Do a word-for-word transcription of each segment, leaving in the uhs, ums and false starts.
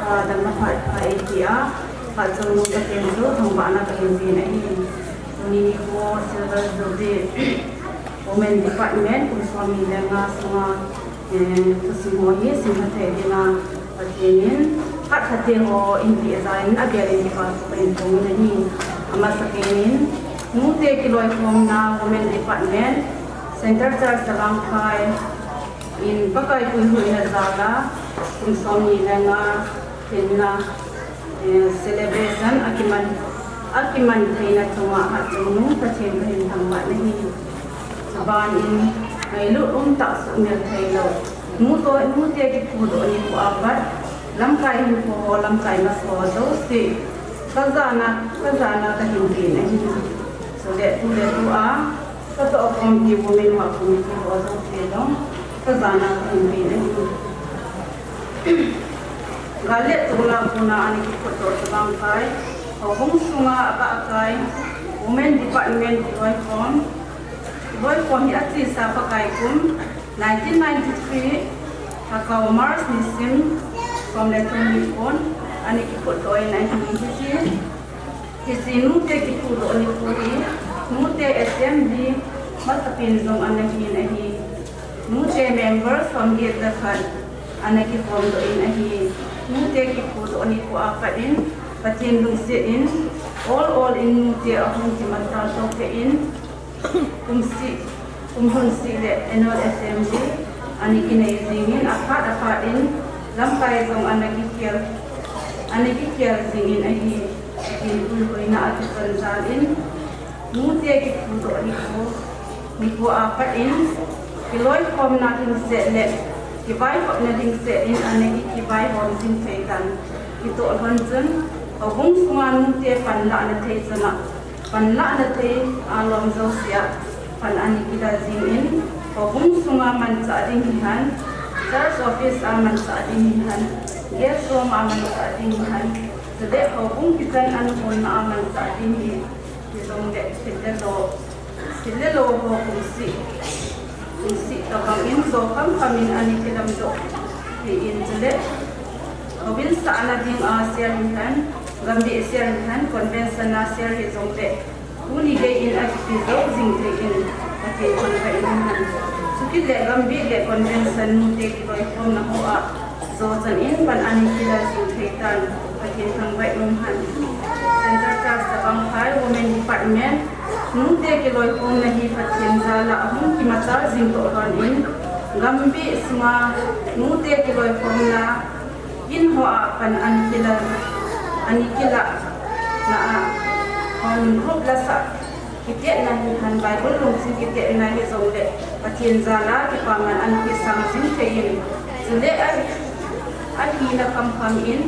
Damna phat pha eipea, phat chungnung Pathen chu thangvahna kahin pen ahi. Tuni nikho Silver Jubilee Women Department kum somni le nga sunga, eh, thusim ho hi simlha thei dinga Pathen in phat pha te ho eipeh jal in avel in kipah thu kahin phong in ahi. Amasapen in, nute kiloikhomna Women Department, Central Church Tabangphai in Pakai puihuhna jal a kum somni le nga lhinna, eh, celebration akiman, akiman theina chunga hatchungnung Pathen kahin thangvah in ahi. Chuban in ngailut umtah suhmil theilou, nute, nute kiphudoh nikho a pat lamkai hinkho ho, lamkai masa ho jouse kajana, kajana kahin pen ahi. Chule tu le tu a katoh khompi women ho committee ho jouse jong kajana kahin pen ahi. Gal le tol a kona ana kiphutdoh Tabangphai houbung sunga abahkai Women Department kiloikhom, kiloikhom hi achesa Pakai kum nineteen ninety-three Lhagao March nisim som le thum nikho ana kiphutdoh in ahi. Hiche, hiche nute kiphudoh nikho hi nute assembly masapen jong ana hin ahi. Nute member somget le khat ana kikhomdoh in ahi. Nute kiphudoh nikho a pat in Pathen lungset in ol ol in nute ahung kimatsa tou kit in, kum seh, kum lhun seh le annual assembly ana kinei jing in, aphat aphat in lamkai jong ana kikhel, ana kikhel jing in ahi. Pathen puihuhna akichang jal in, nute kiphudoh nikho, nikho a pat in kiloikhomna lhingset le kivaihopna lhingset in ana ki, kivaihom jing thei tan. Kitoh lhon chun houbung sunga nute panlahna thei chana, panlahna thei a lom jouse a pan ana kila jing in, houbung sunga manchah ding hihen, church office a manchah ding hihen, guest room a manchah ding hihen, chule houbung kitchen ana honna a manchah ding hi, hijongle thil le lo, thil le lo ho kum seh, kum seh tabang in jo khamkham in ana kilamdoh thei in, chule houin sahna dinga share hihen, gambih share hihen, convention a share hijongle tuni gei in akipe jou jing thei in Pathen thangvah in umhen. Chukit le gambih le convention nute kiloikhomna ho a jo chan in pan ana kila jing thei tan Pathen thangvah in umhen. Central Church Tabangphai Women Department nute kiloikhomna hi Pathen jal a ahung kimatsa jing toh lhon in, gambih sunga nute kiloikhomna in ho a pan ana kila, ana kila na a, home group la sah kitetna hihen, Bible lungsim kitetna hijongle Pathen jal a kipaman ana kisang jing thei in, chule a, ahina khamkham in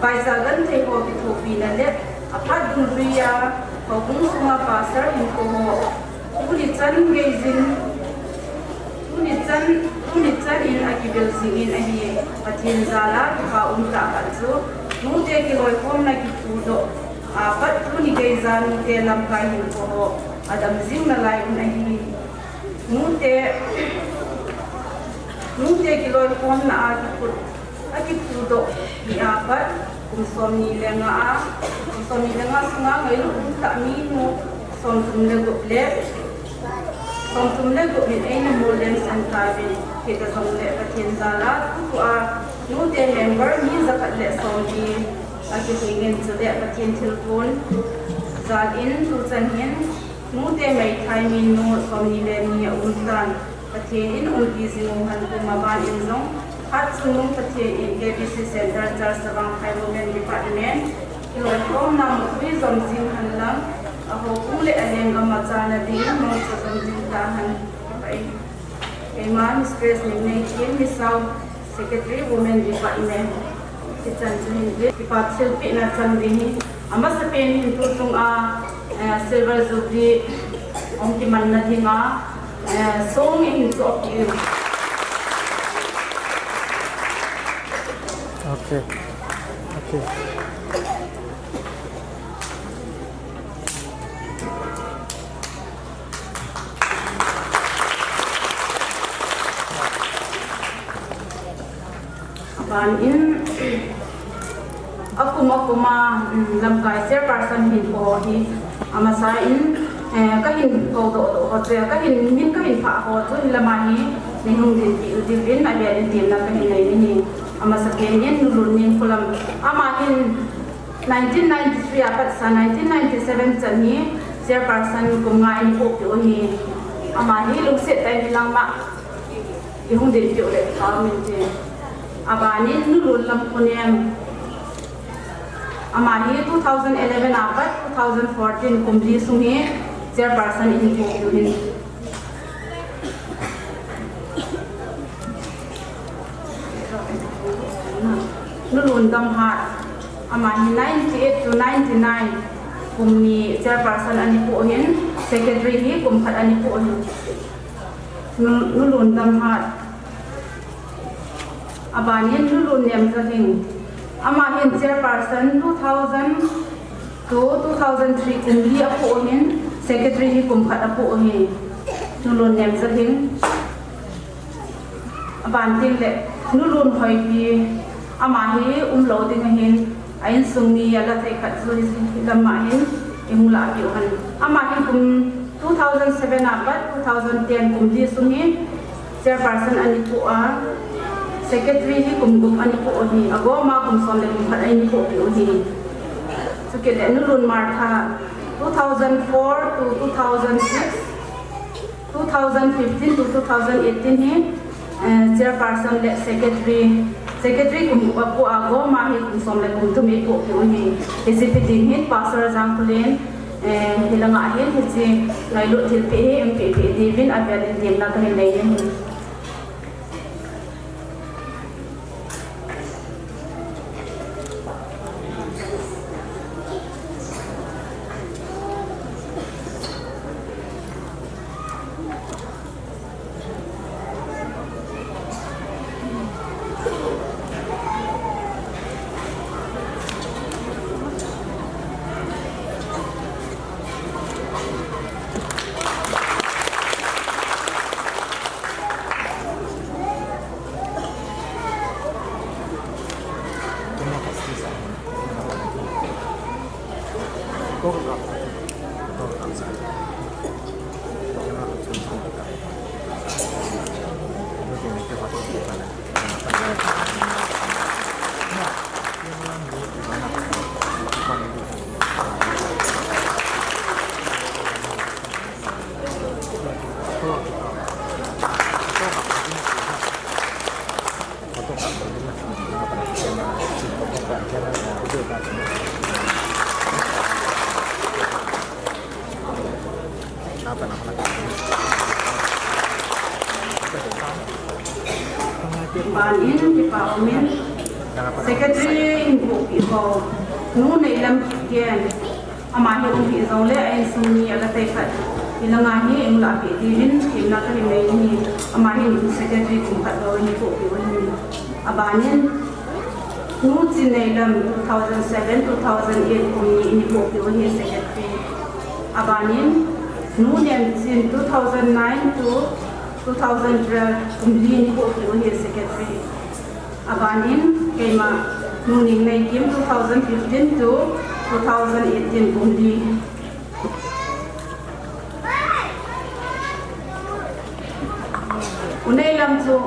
vaicha genthei ho kithopina le aphat dungjui a houbung sunga pastor hinkho ho tuni chan gei jin, tuni chan, tuni chan in akivil jing in ahi. Pathen jal a kipa umtah khat chu nute kiloikhomna kiphudoh a pat tuni geiya nute lamkai hinkho ho adam jing nalai un ahi. Nute, nute kiloikhomna a kiphut, akiphudoh ni a pat kum somni le nga a, kum somni le nga sunga ngailut umtah minu somthum le gup le, somthum le gup min eina molden san tauvin, hijongle Pathen jal a tutua nute member mi jakhat le somli akihing in, chule Pathen thilgon jal in tuchan hin nute meithai minu somni le ni aum tan. Pathen in umpi jing uhen, tumaban in jong hatchungnung Pathen in K B C Central Church Tabangphai Women Department kiloikhomna mutui jom jing hen lang, ahoubung le alenggam a chana ding mangcha jom jing tahen. Keima Mistress Nimneikim, Misao, Secretary Women Department. Hichan chu hin, kipa thilpehna chan ding hi, amasapen hin tuchunga, eh, Silver Jubilee hung kimanna dinga, eh, song hin chohpeh. Okay. Okay. Aban in, Akum akum a, um, lamkai chairperson hinkho hi amasa in, eh, kahin kou doh doh ho chu, kahin, min kahin phah ho chu, hilama hi nei hung dinpi u diuvin, avel in temna kahin nei ahi. Amasa pen in Nu Lunnem Khulam, ama hin nineteen ninety-three a pat sa nineteen ninety-seven chan hi chairperson kum nga in eipohpeh u ahi. Ama hi lungset tah in lang ma, i hung dinpi u le ka min te. Abanin Nu Lunlam Khunem. Ama hi two thousand eleven a pat two thousand fourteen kum li sung hi chairperson in eipohpeh u ahi. Nu Lundam Hat. Ama hi ninety-eight to ninety-nine kum ni chairperson ana pu ahin, secretary hi kum khat ana pu ahin. Nu, Nu Lundam Hat. Abanin Nu Lunnem Zalhing. Ama hin chairperson two thousand to two thousand three kum li apu ahin, secretary hi kum khat apu ahin. Nu Lunnem Zalhing. Aban teng le Nu Lunhoipi, ama hi umlou ding ahin, a insung mi ala thei khat chu hilama hin i hung lahpeh u ahin. Ama hin kum two thousand seven a pat two thousand ten kum li sung hi chairperson ana pu a, secretary hi kum gup ana pu u ahi, agoma kum som le kum khat ana eipohpeh u ahi. Chukit le Nu Lun Martha, two thousand four to two thousand six, two thousand fifteen to two thousand eighteen hi, eh, chairperson le secretary, secretary kum gup apu a, agoma hi kum som le kum thum eipohpeh u ahi. Hiche pen ding hin Pastor Jangkholen, eh, hilanga hin hiche ngailut thilpeh hi eipepi diuvin avel in temna kahin nei ahi. Ban in kipa umin. Secretary in eipohpeh u Nu Neilam Kipgen. Ama hi um hih jongle a insung mi ala thei khat hilanga hi i hung lahpeh diuvin temna kahin nei ahi. Ama hin secretary kum khat bou in eipohpeh u ahi. Abanin Nu Chinneilam, two thousand seven, two thousand eight kum ni in eipohpeh u ahi secretary. Abanin Nu Nemchin, two thousand nine to two thousand twelve kum li in eipohpeh u ahi secretary. Abanin keima Nu Ningneikim, two thousand fifteen to two thousand eighteen kum li. U Neilam chu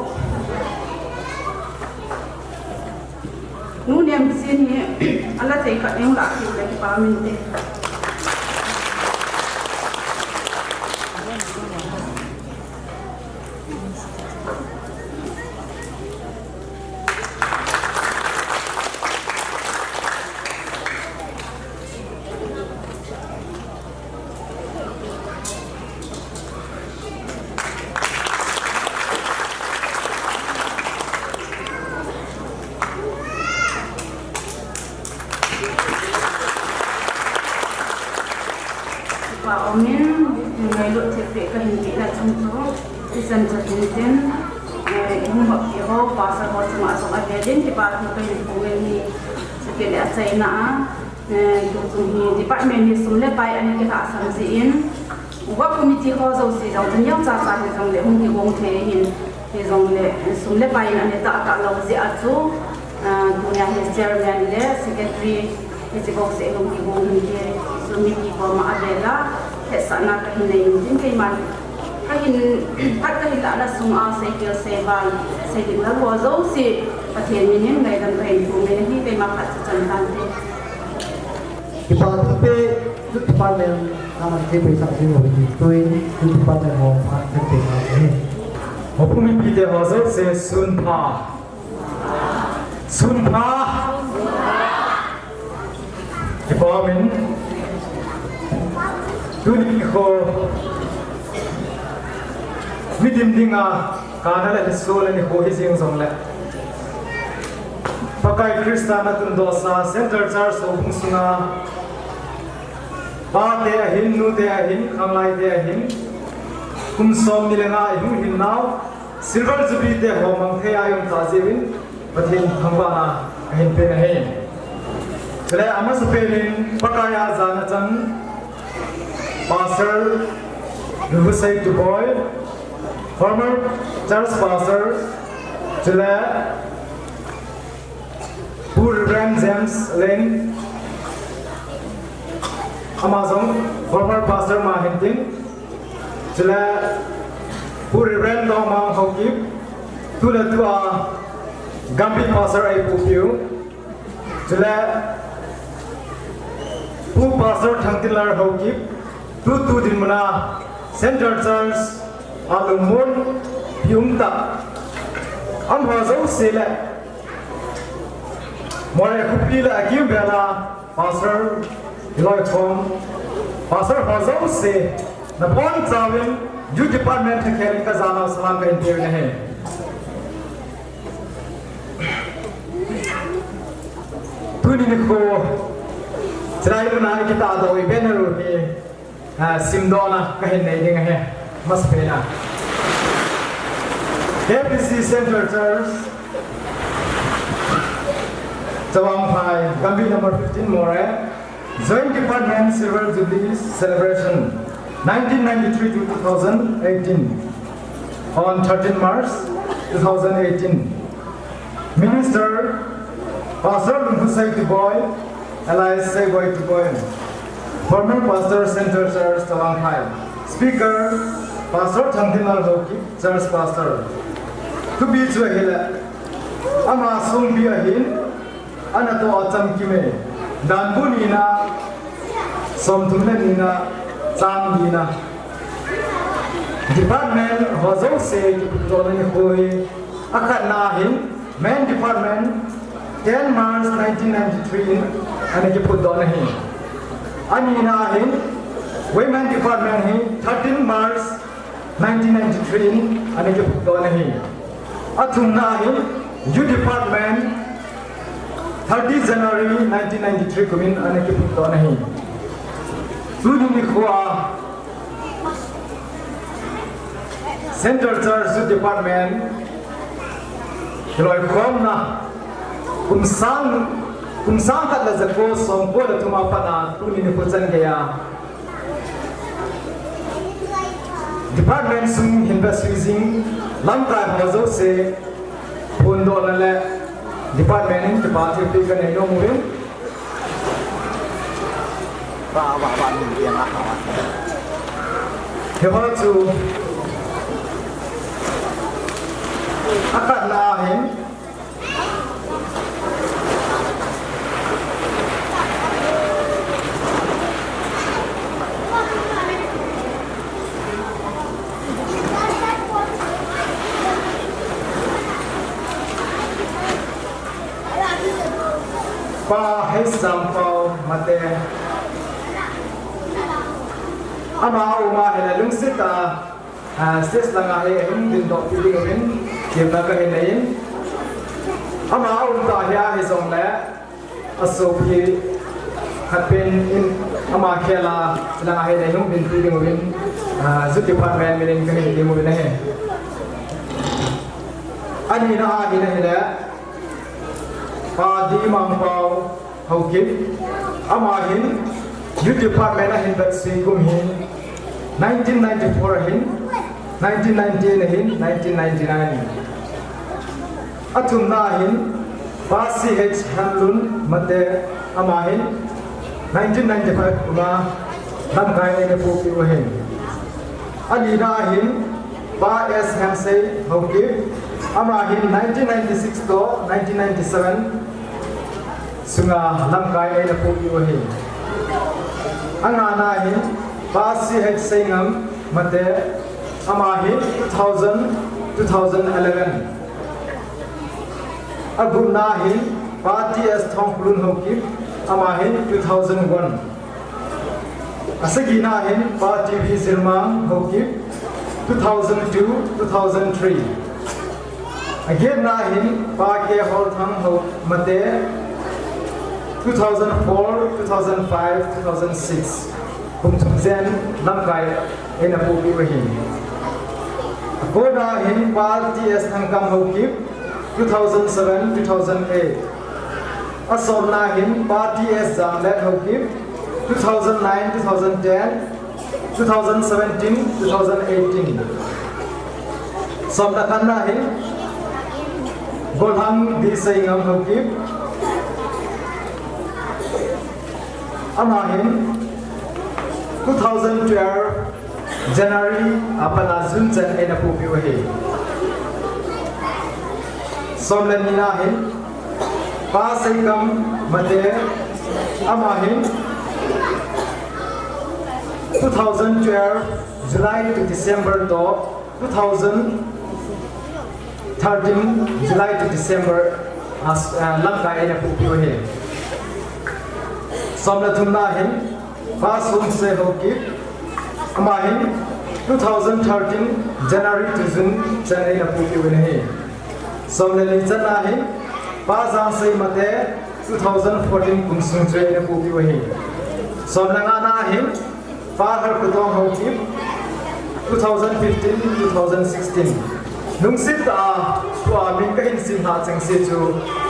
Nu Nemchin hi ala thei khat in lahpeh u le kipa umin te. Kipa umin, ngailut thilpeh kahin pehna chung chu, ichan chan tin tin, eh, i hung hoppi ho, pastor ho chunga jong avel in kipa thu kahin phong e. Chukit le achaina a, eh, tuchung hi department hi sum le pai ana kilhahsam jeh in, work committee ho jouse jong chu neocha cha hijongle hung kigong thei ahin, hijongle sum le pai in ana tah tah lou jeh a chu, Ah, tunia hi chairman le secretary, hiche box e hung kigong hin kisuhmil kikoma avela, hetsahna kahin nei in tin keiman. Kahin, phat kahin lahna sunga seikhel seival, seiding lal ho jouse, Pathen minin ngaidam kahin thum in ahi, keima khat chu chan tante. Kipa thu pe, Youth Department, naman kei pe sa sinu, tuin, Youth Department ho, phat kahin pe na hi. Hopu mipite ho jouse, sun pha. Sun pha. Kipa umin. Tuni nikho. Midim dinga, kana le lhiso le nikho hi jeng jongle, Pakai Christa na tundohsa Central Church houbung sunga, pate ahin, nute ahin, khanglaite ahin, kum somni le nga ihung hinnau, Silver Jubilee te ho mang thei a i um tah jeh uvin, Pathen thangvahna kahin pe ahi. Chule amasapen in Pakai a jana chan Pastor Lhusei Tuboi, former church pastor, chule Pu Reverend James Leng, ama jong former pastor ma hintin, chule Pu Reverend Tongmang Haokip, tuletua Gambih Pastor eipupiu, chule Pu Pastor Thangtinlal Haokip, tutu dinmuna Central Church a lungmon pi umtah, amaho jouse le Moreh khopi le akimvela Pastor loikhom, Pastor ho jouse, nabonchauvin Youth Department thakhelin kajanau salam kahin peuvin ahi. Tuni nikho, chulai muna ikitahdoh u banner u hi, ah, simdohna kahin nei ding ahi, masapen a. K B C Central Church, Chavangphai, Gambih number fifteen Moreh, Joint Department Silver Jubilee Celebration, nineteen ninety-three to two thousand eighteen, on thirteen March two thousand eighteen. Minister, Pastor Lungkhusai Tuboi, alias Seiboi Tuboi, former Pastor, Central Church, Chavangphai. Speaker, Pastor Thangtinlal Haokip, Church Pastor. Thupi chu ahile, ama songpi ahin, anatoh a chamkim e, danbu nina, somthum le nina, chang nina. Department ho jouse kiphutdohna nikho hi, akhatna hin, Men Department, ten March nineteen ninety-three in ana kiphutdoh ahi. Anina hin, Women Department hi, thirteen March nineteen ninety-three in ana kiphutdoh ahi. Athumna hin, Youth Department, thirty January nineteen ninety-three kumin ana kiphutdoh ahi. Tuni nikho a, Central Church Youth Department kiloikhomna kum sang, kum sang khat le jako somko le thum a pat a tuni nikho chan geiya department sung hin vetsui jing lamkai ho jouse phondohna le department in kipa thilpeh kanei nom uvin. Hiho chu akhatna ahin. Pa Heisampao Mate. Ama aum a hile lungset a, ah, stage langa hi ahung dingdoh pi ding uvin, temna kahin nei in. Ama aum tah hia hijongle, asopi khat pen in ama khel a, langa hi ahung ding pi ding uvin, ah, Youth Department min in kahin ding uvin ahi. Anina a hin ahile, Pa Dimangpao Haokip, ama hin Youth Department ahin vetsui kum hi nineteen ninety-four ahin, nineteen ninety-eight ahin, nineteen ninety-nine. Athumna ahin, Pa C H Henlun Mate, ama hin nineteen ninety-five kuma lamkai eina pupi u ahin. Anina hin Pa S Hemsei Haokip, ama hin nineteen ninety-six to nineteen ninety-seven sunga lamkai eina pupi u ahin. Angana hin Pa C H Seingam Mate, ama hin two thousand, two thousand eleven. Agupna hin Pa T S Thongkhulun Haokip, ama hin two thousand one. Asagina hin Pa T V Zirmang Haokip, two thousand two, two thousand three. Agetna hin Pa K Holthang Hao Mate, two thousand four, two thousand five, two thousand six. Kum thum jen lamkai eina pupi u ahi. Akona hin Pa T S Thangkam Haokip, two thousand seven, two thousand eight. Asomna hin Pa T S Jamlet Haokip, two thousand nine, two thousand ten, two thousand seventeen, two thousand eighteen. Somna khatna hin Golhang D Seingam Haokip, ama hin two thousand twelve January a pat a June chan eina pupi u ahi. Somle nina hin Pa Seikam Mate, ama hin two thousand twelve July to December to two thousand thirteen July to December a, a, lamkai eina pupi u ahi. Somle thumna hin Pa Sumse Haokip, ama hin two thousand thirteen January to June chan eina pupi u ahi. Somle li channa hin Pa Jangsei Mate, two thousand fourteen kum sung chu eina pupi u ahi. Somle ngana hin Pa Harkutong Haokip, two thousand fifteen, two thousand sixteen. Lungset a, tua min kahin sim lhah chengse chu,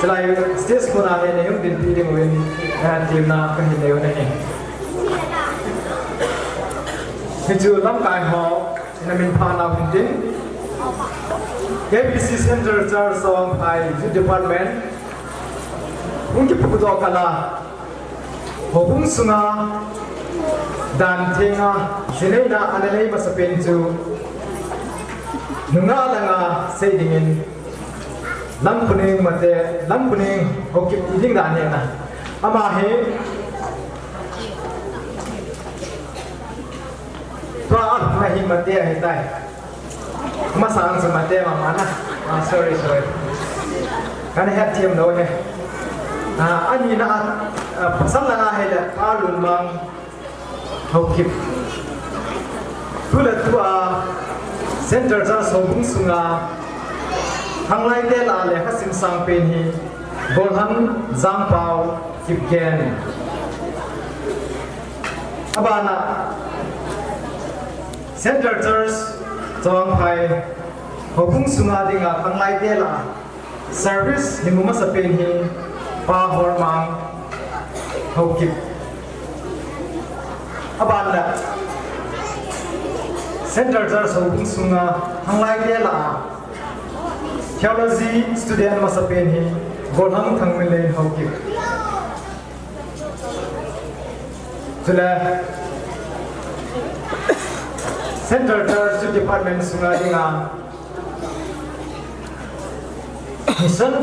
chulai stage muna hin eihung dinpi ding uvin, eh, temna kahin nei u ahi. Hichu lamkai ho, ina min pha nau hintin. K B C Central Church Chawangphai Youth Department hung kipudoh kal a, houbung sunga dan thenga, sineina ana nei masapen chu nungah langa sei dingin Lamkhuneng Mate, Lamkhuneng Haokip ti ding dan ahi na. Ama hi tua a hung hi Mate ahitai. Masang chu Mate mama na. Ah, sorry, sorry. Kana hetthem lou ahi. Ah, anina, ah, pasal langa hile Pa Lunmang Haokip. Tule tua Central Church houbung sunga khanglai te lah a lekha sim sang pen hi Golhang Jangpao Kipgen. Abana Central Church Chawangphai houbung sunga dinga khanglai te lah a service hi mu masapen hi Pa Hormang Haokip. Abana Central Church houbung sunga khanglai te lah a theology student masapen hi Golhang Thangminlen Haokip. Chule Central Church Department sunga dinga mission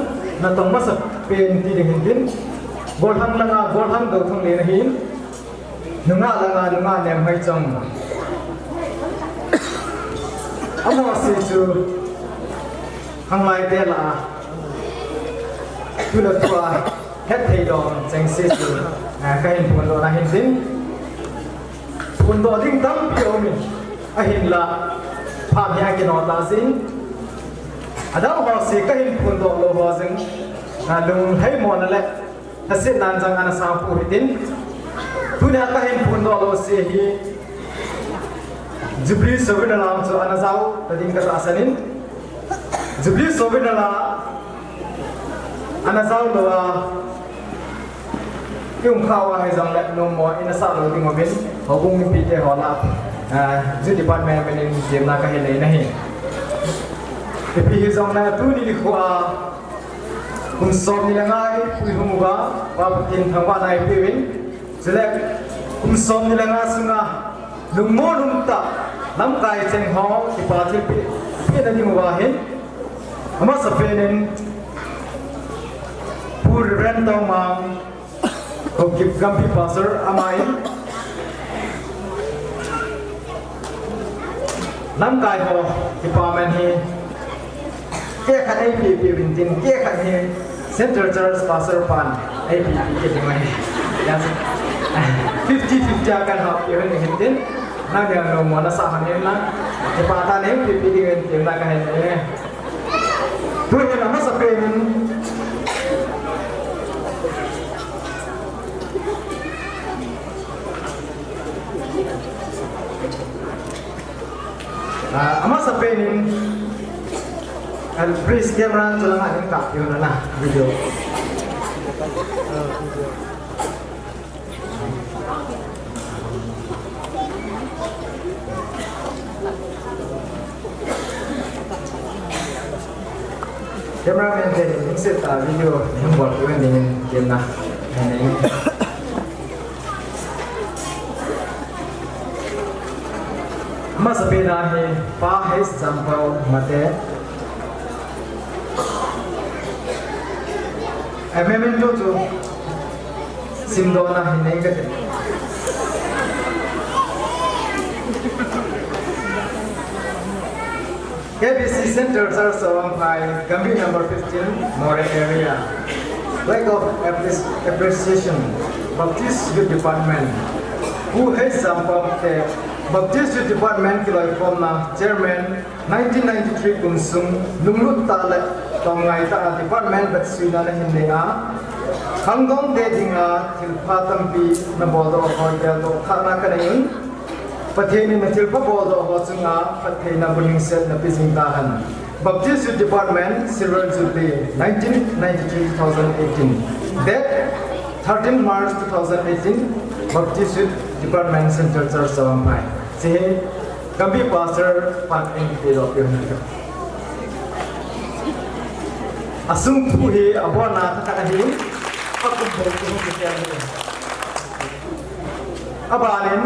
natong masapen ti ding hintin, Golhang langa Golhang Dothanglen ahin, nungah langa nungah Nemhoichong. Amaho si chu khanglai te lah a tule tua hetthei dong chengse chu, ah, kahin phondoh na hintin. Phondoh ding tampi aumin, ahinla phat hi akinoh tah jin. Adang ho si kahin phondoh lou ho jeng, ah, lunglhaimona le lhasetnan jong ana sangpou hitin. Tunia kahin phondoh lou se hi Jubilee Souvenir lam chu ana jao ta ding katahsan in. Jubilee Souvenir la ana jao lou a, i um khah uva hijongle nommo ina sah lou ding uvin, houbung mipite ho lah a, ah, Youth Department min in jemna kahin nei na ahi. Ipi hijongle tuni nikho a Kum som ni le nga eipui hung uva, Pa Pathen thangvahna eipeuvin. Chule kum som ni le nga sunga lungmon umtah lamkai cheng ho kipa thilpeh pehna ding uva hin, amasapen in Pu Reverend Tongmang, Haokip Gampi Pastor, ama in lamkai ho kipaman hi cake khat eipeh peh uvin tin, cake khat hi Central Church Pastor pan eipeh peh kit ding ahi. Yes. Fifty fifty a kan hap peh uvin tin, nang dia lungmon nasah hon in lang, kipa tah in eipeh peh ding ahi tin lang kahin e. Tuhin amasapen in, ah, amasapen in, ah, please, camera chu langa hin kap peh un lang, video. Cameraman te, lungset tah a video neihin bol peh uvin, neihin kemna. Amasapen a hi Pa H Jampao Mate. A memento chu simdohna hin nei kate. K B C Central Church Savangphai, Gambih number fifteen, Moreh area. Flag of appre-, appreciation, Baptist Youth Department. Pu H Jampao Mate, Baptist Youth Department kiloikhomna Chairman, nineteen ninety-three kum sung, lunglut tah le tomngai tah a department vetsuina nahin nei a, khangdong te dinga thilpha tampi nabol doh ho, geldoh thahna kanei in, Pathen in nathilpha boldoh ho chunga phattheina bulhingset napeh jing tahen. Baptist Youth Department Silver Jubilee, nineteen ninety-three two thousand eighteen. Date thirteen March two thousand eighteen, Baptist Youth Department, Central Church Savangphai. Hiche hi Gambih Pastor pan eipeh doh peh u ahi. Asung thu hi abona khat ahi, akum bou thu hi kei ahi. Abanin,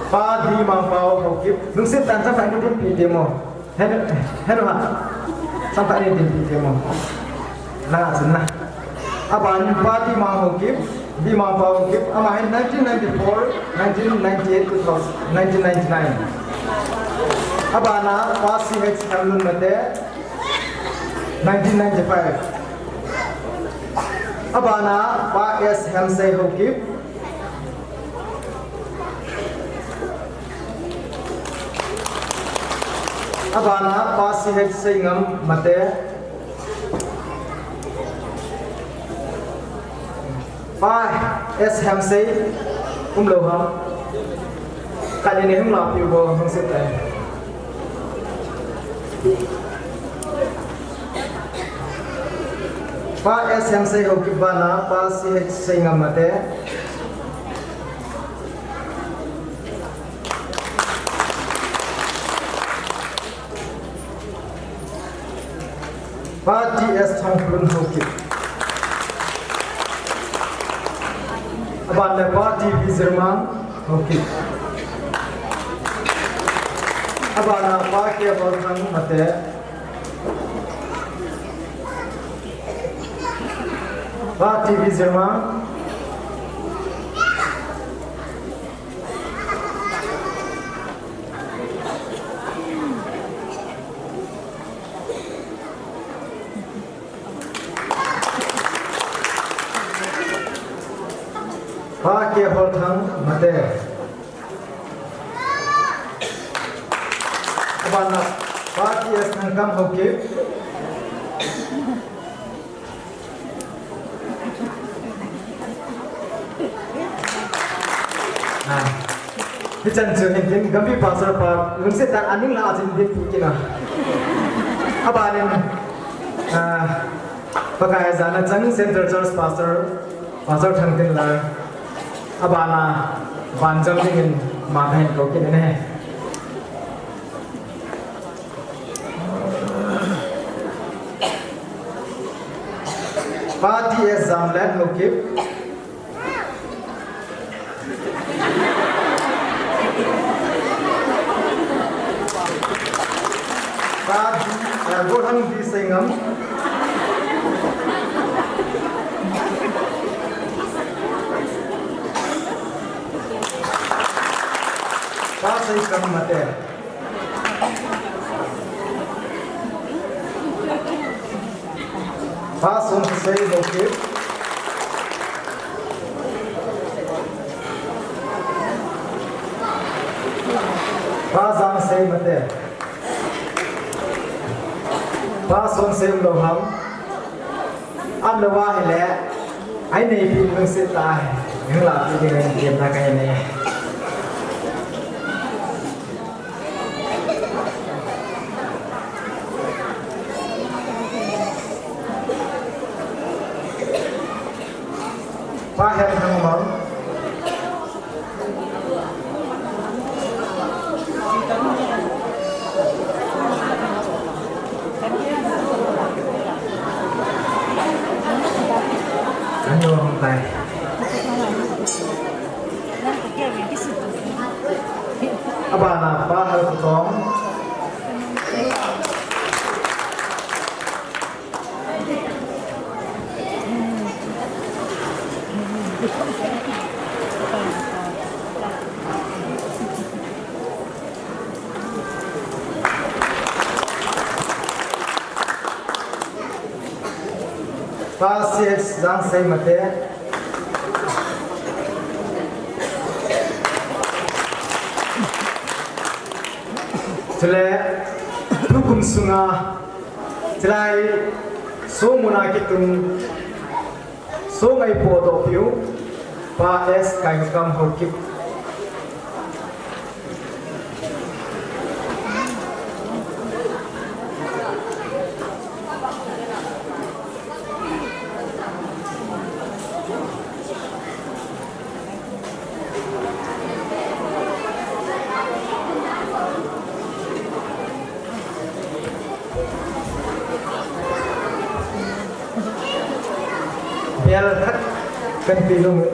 Pa D Mangpao Haokip, lungset tah in chomkhat neidimpeh temo. Henu, henu ha. Chomkhat neidimpeh temo. Na, chun na. Abanin Pa D Mang Haokip, D Mangpao Haokip, ama hin nineteen ninety-four, nineteen ninety-eight, two thousand, nineteen ninety-nine. Abana Pa C H Hemlun Mate, nineteen ninety-five. Abana Pa S Hemsei Haokip. Abana Pa C H Seingam Mate. Pa S Hemsei umlou ham? Khat ni nei hung lahpeh uvo, hung sep tai. Pa S Hemsei Haokip bana, Pa C H Seingam Mate. Pa T S Thangphun Haokip. Aban le Pa T V Zirmang Haokip. Aban a Pa K Bolthang Mate. Pa T V Zirmang. Pa K Bolthang Mate. Aban a Pa T S Thangkam Haokip. Ah. Hichan chu hin tin, Gambih Pastor pa, lungset tah in aning lah a chun dinpi kit na. Abanin, ah, Pakai jana chang Central Church Pastor, Pastor Thangtinlal. Aban a, banjom dingin, ma kahin kou kit in ahi. Pa T S Zamlen Haokip. Pa D, eh, Gohang D Seingam. Pa Seikam Mate. Pa Sonsei Haokip. Pa Zangsei Mate. Pa Sonsei Umlouham. Aumlou ahile, ai neipi lungset tah a, nang lapi ding in temna kahin nei. Pa Hemthangmang. Ano ang tay? Aba na pa hal kutong. Pa C H Zangsei Mate. Chule, tukum sunga, chulai, songmuna kitung, song eipohdoh piu, Pa S Kaikam Haokip. Bel khat kan pe lou.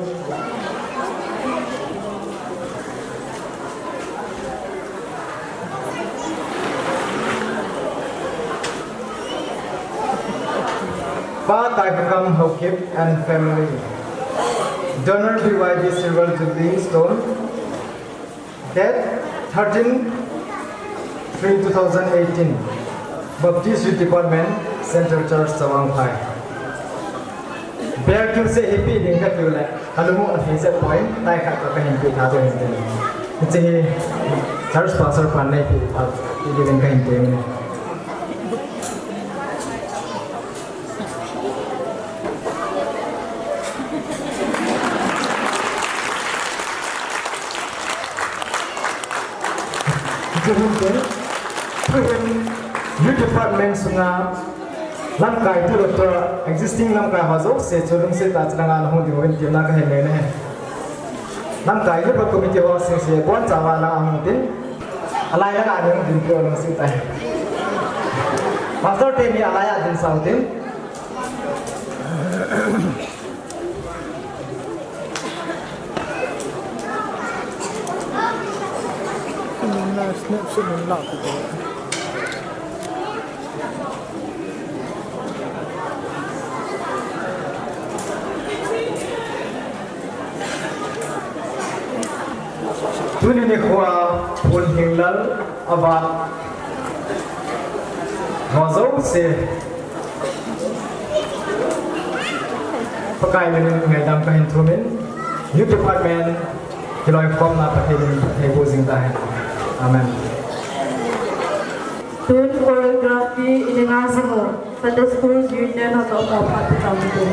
Pa Taikakam Haokip and family. Donor B Y D Silver Jubilee Stone. Date thirteen three two thousand eighteen, Baptist Youth Department, Central Church, Chawangphai. Bel thil se hi pe ding kati le, alung u ahi se point, tai khat ka hin pe tha to hin te. Hiche hi church pastor pan nei pe tha, pe ding ka hin te ne. Chuleh, Youth Department sunga lamkai tu doctor existing lamkai ho jouse chu lungset tah a chulanga nahung diuvin temna kahin nei e. Lamkai Youth Committee ho sese bonchauva langa hung tin. Alai langa hung tin peh lungset tah a. Pastor teni alai a dinsau tin. Tuni nikhoa Phunhinglal ava ho jouse Pakai minin ngaidam kahin thumin, Youth Department kiloikhomna Pathen in phattheiboh jing tahen. Amen. Tun choreography i dinga jing u, Sunday School Union ho toh phat tam tu.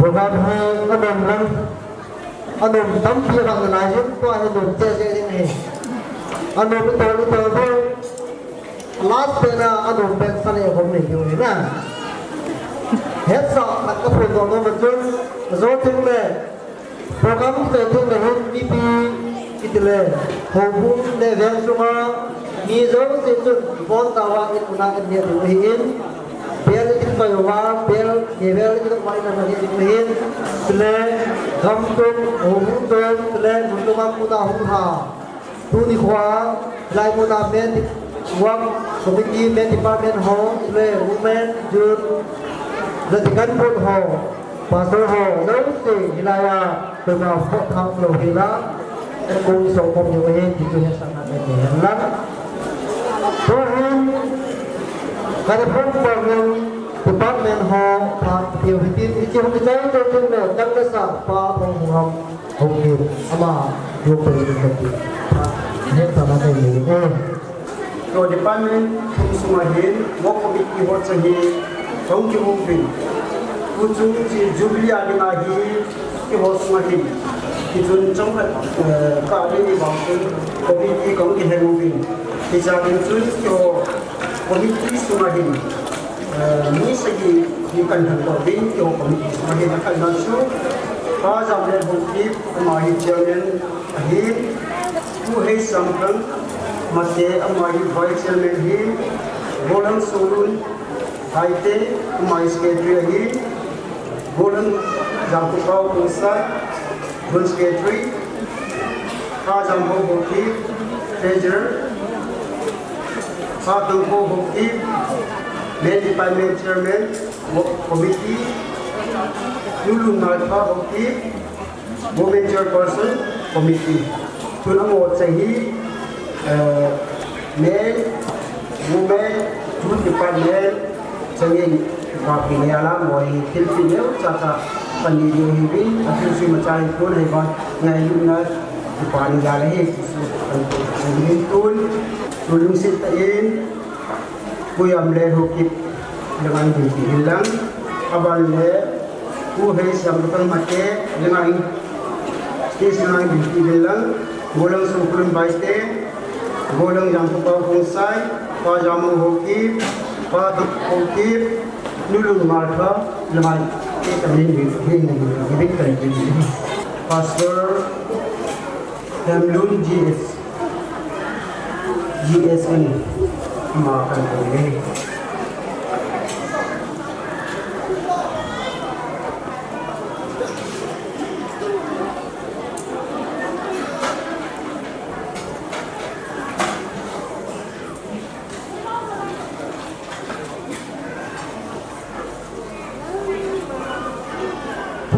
Program hi anom lang, anom tampi abang nalai jin, tua hi nom cheh cheh ding ahi. Anom itol itol ding, last pen a anom pen sa le khom nei diu ahi na. Hetsah khat kaphondoh nom a chun, ajo teng le, program kiti teng le hin mipi kiti le, houbung le veng sunga mi jouse chun von tauva in una in neh diu ahin, bel in koi uva, bel, bel in koi uva in ana neh diu ahin, chule gam chom, houbung chom, chule mun chom a kona hung lha. Tuni khoa, hilai muna men di-, work committee, men department ho, le women, youth, le deacon board ho, pastor ho, jouse hilai a, koima phoh thang lou hela, kong so kong yo he, ti chu hetsahna nei hen lang. Tuhin, ka department, department ho, pha, tiu hitin, hiche hung kichai tou tin le, tang le sa, pa, phong hung ham. Okay, ama, yung pwede din kati. Ayan, tama tayo, eh. So, department thum sunga hin, work committee ho chang hi, kong kihou uvin. Tuchung chu Jubilee a dinga hi, kihou sunga hin. Hichun chang khat, eh, ka ding ni bang chun, committee kong kiheng uvin. Hicha ding chun, kihou committee sunga hin. Eh, mi sagi hi kan hon doh uvin, kihou committee sunga hin akhatna chu, Pa Jamlel Haokip, ama hi chairman ahin, Pu Heisangthang Mate, ama hi vice chairman ahin, Golhang Solun Haite, ama hi secretary ahin, Golhang Jangkhopao Khongsai, Joint Secretary, Pa Jamho Haokip, Treasurer, Pa Tangkho Haokip, Men Department Chairman, Work Committee, Nu Lungnalpha Haokip, Women Chairperson, Committee. Tun amaho chang hi, eh, Men, Women, Youth Department, chang in, kipah pi nei a la, amaho hi thilpeh neo chacha kanei diu ahiuvin, athilsem a chang in kon ahi vang, ngailutna kipah nei a la hi, ti chu kan, kan in tun, tun lungset tah in, Pu Jamlel Haokip, langa in dinpi in lang, aban le, Pu Heisangthang Mate, langa in, stage langa in dinpi in lang, Golhang Songkulun Baite, Golhang Jangkhopao Khongsai, Pa Jamho Haokip, Pa Tangkho Haokip, Nu Lungnalpha, lamai, eh, kami ni, ni, ni, ni, ni, ni, ni, ni, Pastor Hemlun G S, G S N, ama kan ko ni.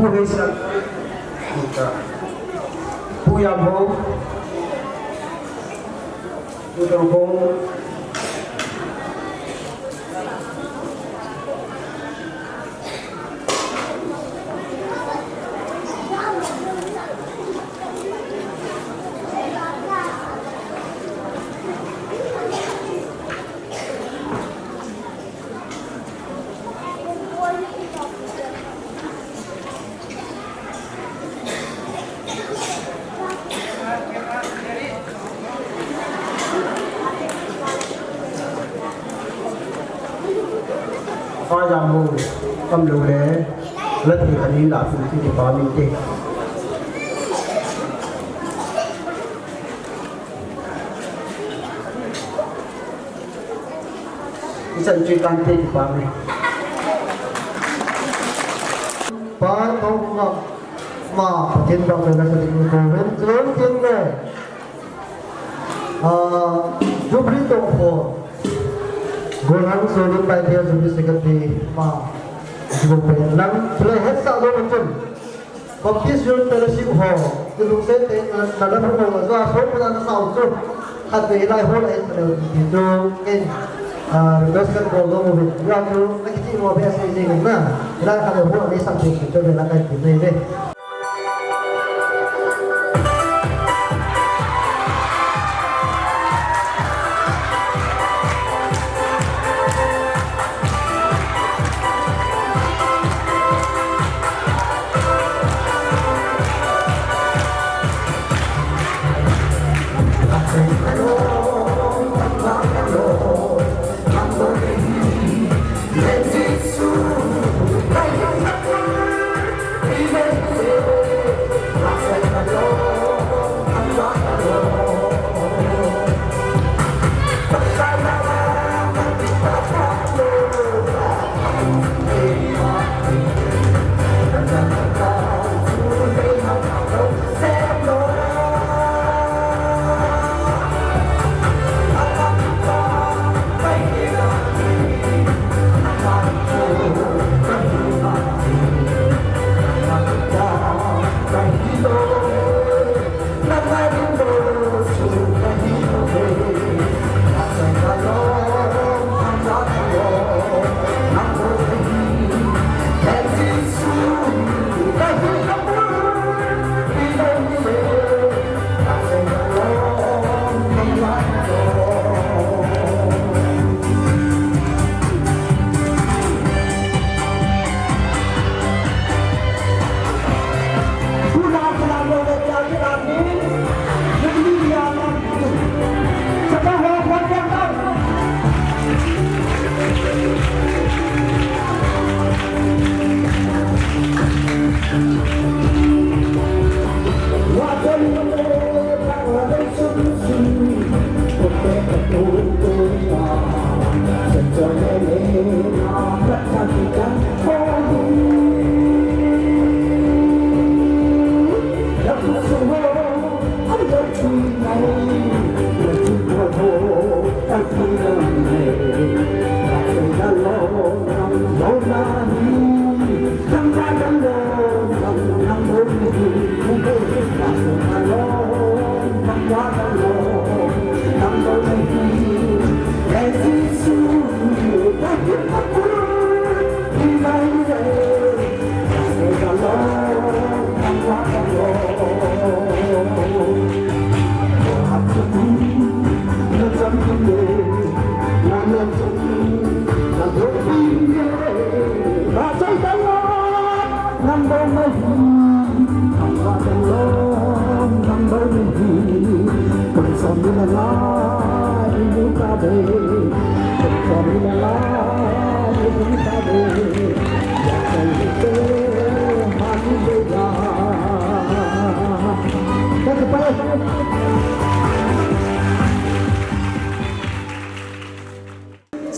Pu Heisang, Pu Jamho, Pu Tangkho, Fa jam ho, kam lou le, la thei khat in la thei ti pa min te. Ichan chui tante ti pa min. Pa thong ma, ma, Pathen bang le la sa ding ko ven, chen tin le. Ah, Jubilee tong ho. Golhang Solun Baite Jubilee Secretary ma. Jubilee pen lang, le het sa lo ma chun. Baptist Youth Fellowship ho, kilungset tah in na, na la phung ho, jo a so puna na sao chu. Khat vei lai ho la in sa leu ti chu, ken, ah, request kan bol nom uvin. Jo a chu, na kiti mo be sa jing na. Lai khat vei ho la in sa chu, chu vei la kan ti nei ve.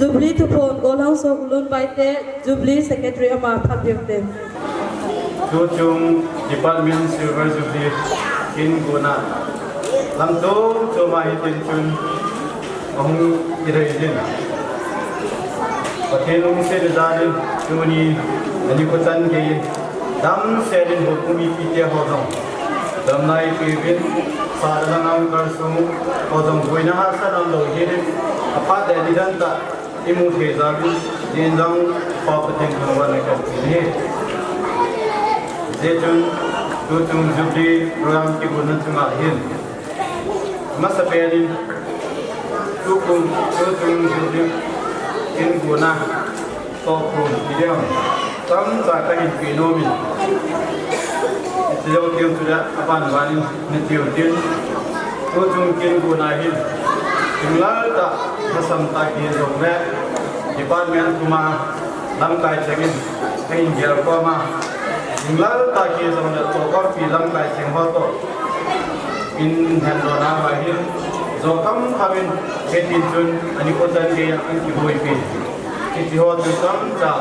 Jubilee thuphon Golhang Soklun Baite, Jubilee Secretary ama phat peh ute. Tuchung Department Silver Jubilee kin guna lam chom chom a hitin chun ahung kirei din. Pathen lungset le jal in tuni anikho chan gei in damsel in houbung mipite ho jong damna eipeuvin, sa le lang kalsong ho jong boina hahsa lam lou hel in, aphat le nidan tah imu thei jal in, nin jong Pa Pathen thangvahna kahin pe ahi. Hijeh chun tuchung Jubilee program kiguna chunga hin, masapen in tukum, tuchung Jubilee kin guna tohkhom kidem tamtah kahin pe nom in, hiche jou teng chule aban ban in nati utin, tuchung kin guna hin, jinglal tah, lhasam tah kihi jongle, department puma lamkai cheng in ahin gel khom a, jinglal tah kihi jongle, tohkhompi lamkai cheng ho toh in hendoh nauva hin, jo khamkham in hitin chun anikho chan gei a ahin kiboipi. Hitiho chu chomcha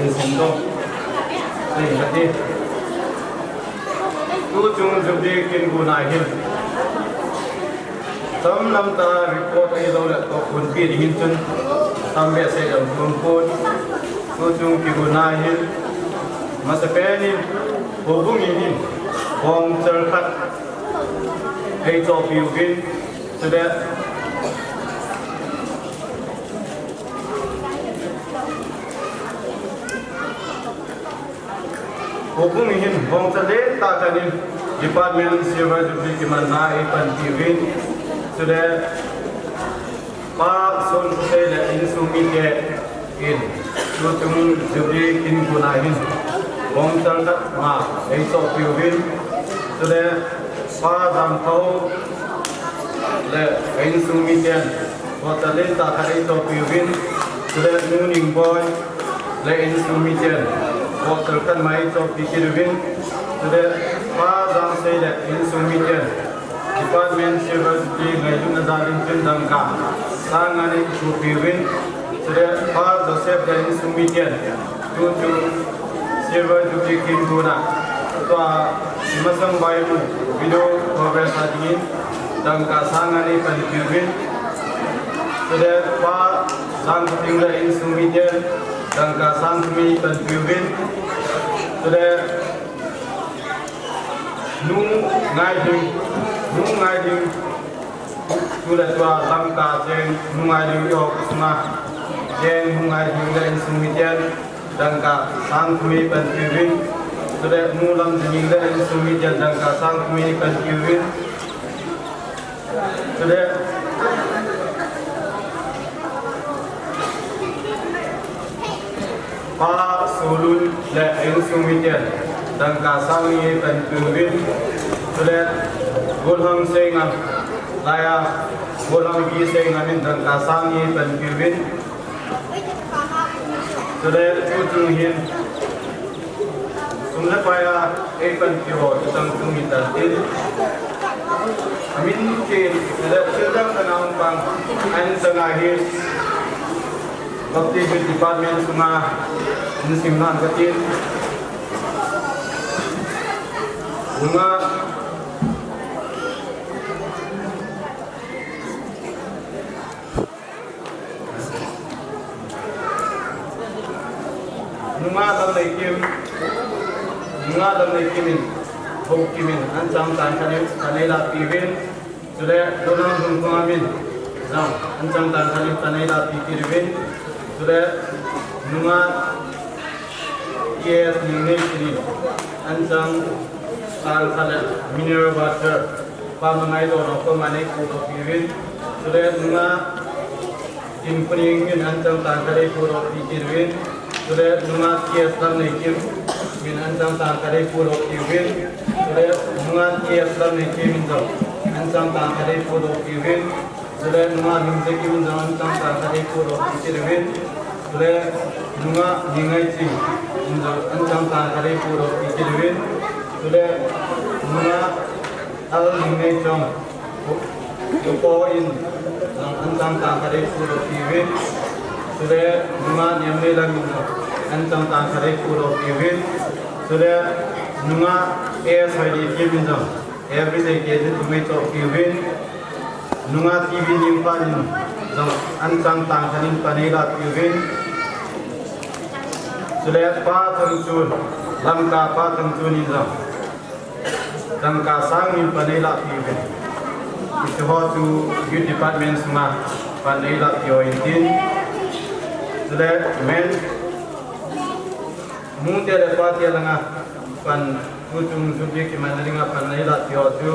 in simdoh sei kati. Tuchung Jubilee kin guna hin chomlam tah report ahilouleh tohkhompi dingin chun tam behseh jong um pon. Tuchung kiguna hin masapen in houbung in hin bongchal khat eichohpeh uvin, chule houbung in hin bongchal lentah khat in Department Silver Jubilee kimanna eipanpi uvin, chule Pa Sonkhosei le insung mite in tuchung Jubilee kin guna hin bongchal khat ma eichohpeh uvin, chule Pa Jangthao le insung miten bongchal lentah khat eichohpeh uvin, chule Nu Ningboi le insung miten bongchal khat ma eichohpeh kit uvin, chule Pa Jangsei le insung miten Department Silver Jubilee ngailutna jal in chun dangka sang nga nei eipeh uvin, chule Pa Joseph le insung miten tuchung Silver Jubilee kin guna tua imasang vaimu video coverage a dingin dangka sang nga nei panpi uvin, chule Pa Jangkhoting le insung miten dangka sang thum nei panpi uvin, chule Nu Ngaiding, Nu Ngaiding, tu le tua Lamka cheng Nu Ngaiding, eiho sunga cheng Nu Ngaiding le insung miten dangka sang thum nei panpi uvin, chule Nu Lamjinning le insung miten dangka sang thum nei panpi uvin, chule Pa Solun le insung miten dangka sang ni panpi uvin, chule Golhang Seingam, laiya Golhang V Seingam in dangka sang ni panpi uvin, chule tuchung hin sum le pai a eipanpi ho chutang chung hitan tin, amin tin, chule thil dang dang a hung pang, ahin chang ahi. Baptist Youth Department sunga nasim nan katin. Nunga Nunga Lamneikim, Nunga Lamneikim in, Bou Kim in, anchang tang khat in pan eilahpeh uvin, chule Donang Lungkong a min, jong, anchang tang khat in pan eilahpeh kit uvin, chule Nunga T S Ningneiching in, anchang tang khat le mineral water, Pa Mangai Dono koma neipudoh peh uvin, chule Nunga Dinkhoning min anchang tang khat eipudoh peh kit uvin, chule Nunga T S Lamneikim min anchang tang khat eipudoh peh uvin, chule Nunga T S Lamneikim min jong anchang tang khat eipudoh peh uvin, chule Nunga Lhingzekim min jong anchang tang khat eipudoh peh kit uvin, chule Nunga Ningneiching min jong anchang tang khat eipudoh peh kit uvin, chule Nunga L Ningneichong, Upo in jong anchang tang khat eipudoh peh uvin, chule Nunga Niamneilam in jong anchang tang khat eipudoh peh uvin, chule Nunga S Hoineikim in jong everyday K G thum eichoh peh uvin, Nunga T V Ningphan in jong anchang tang khat in pan eilahpeh uvin, chule Pa Thangchun, Lamka Pa Thangchun in jong dangka sang in pan eilahpeh uvin. Hiche ho chu Youth Department sunga pan eilahpeh u ahin tin. Chule men, nute le pate langa pan, tuchung Jubilee kimanna dinga pan eilahpeh u chu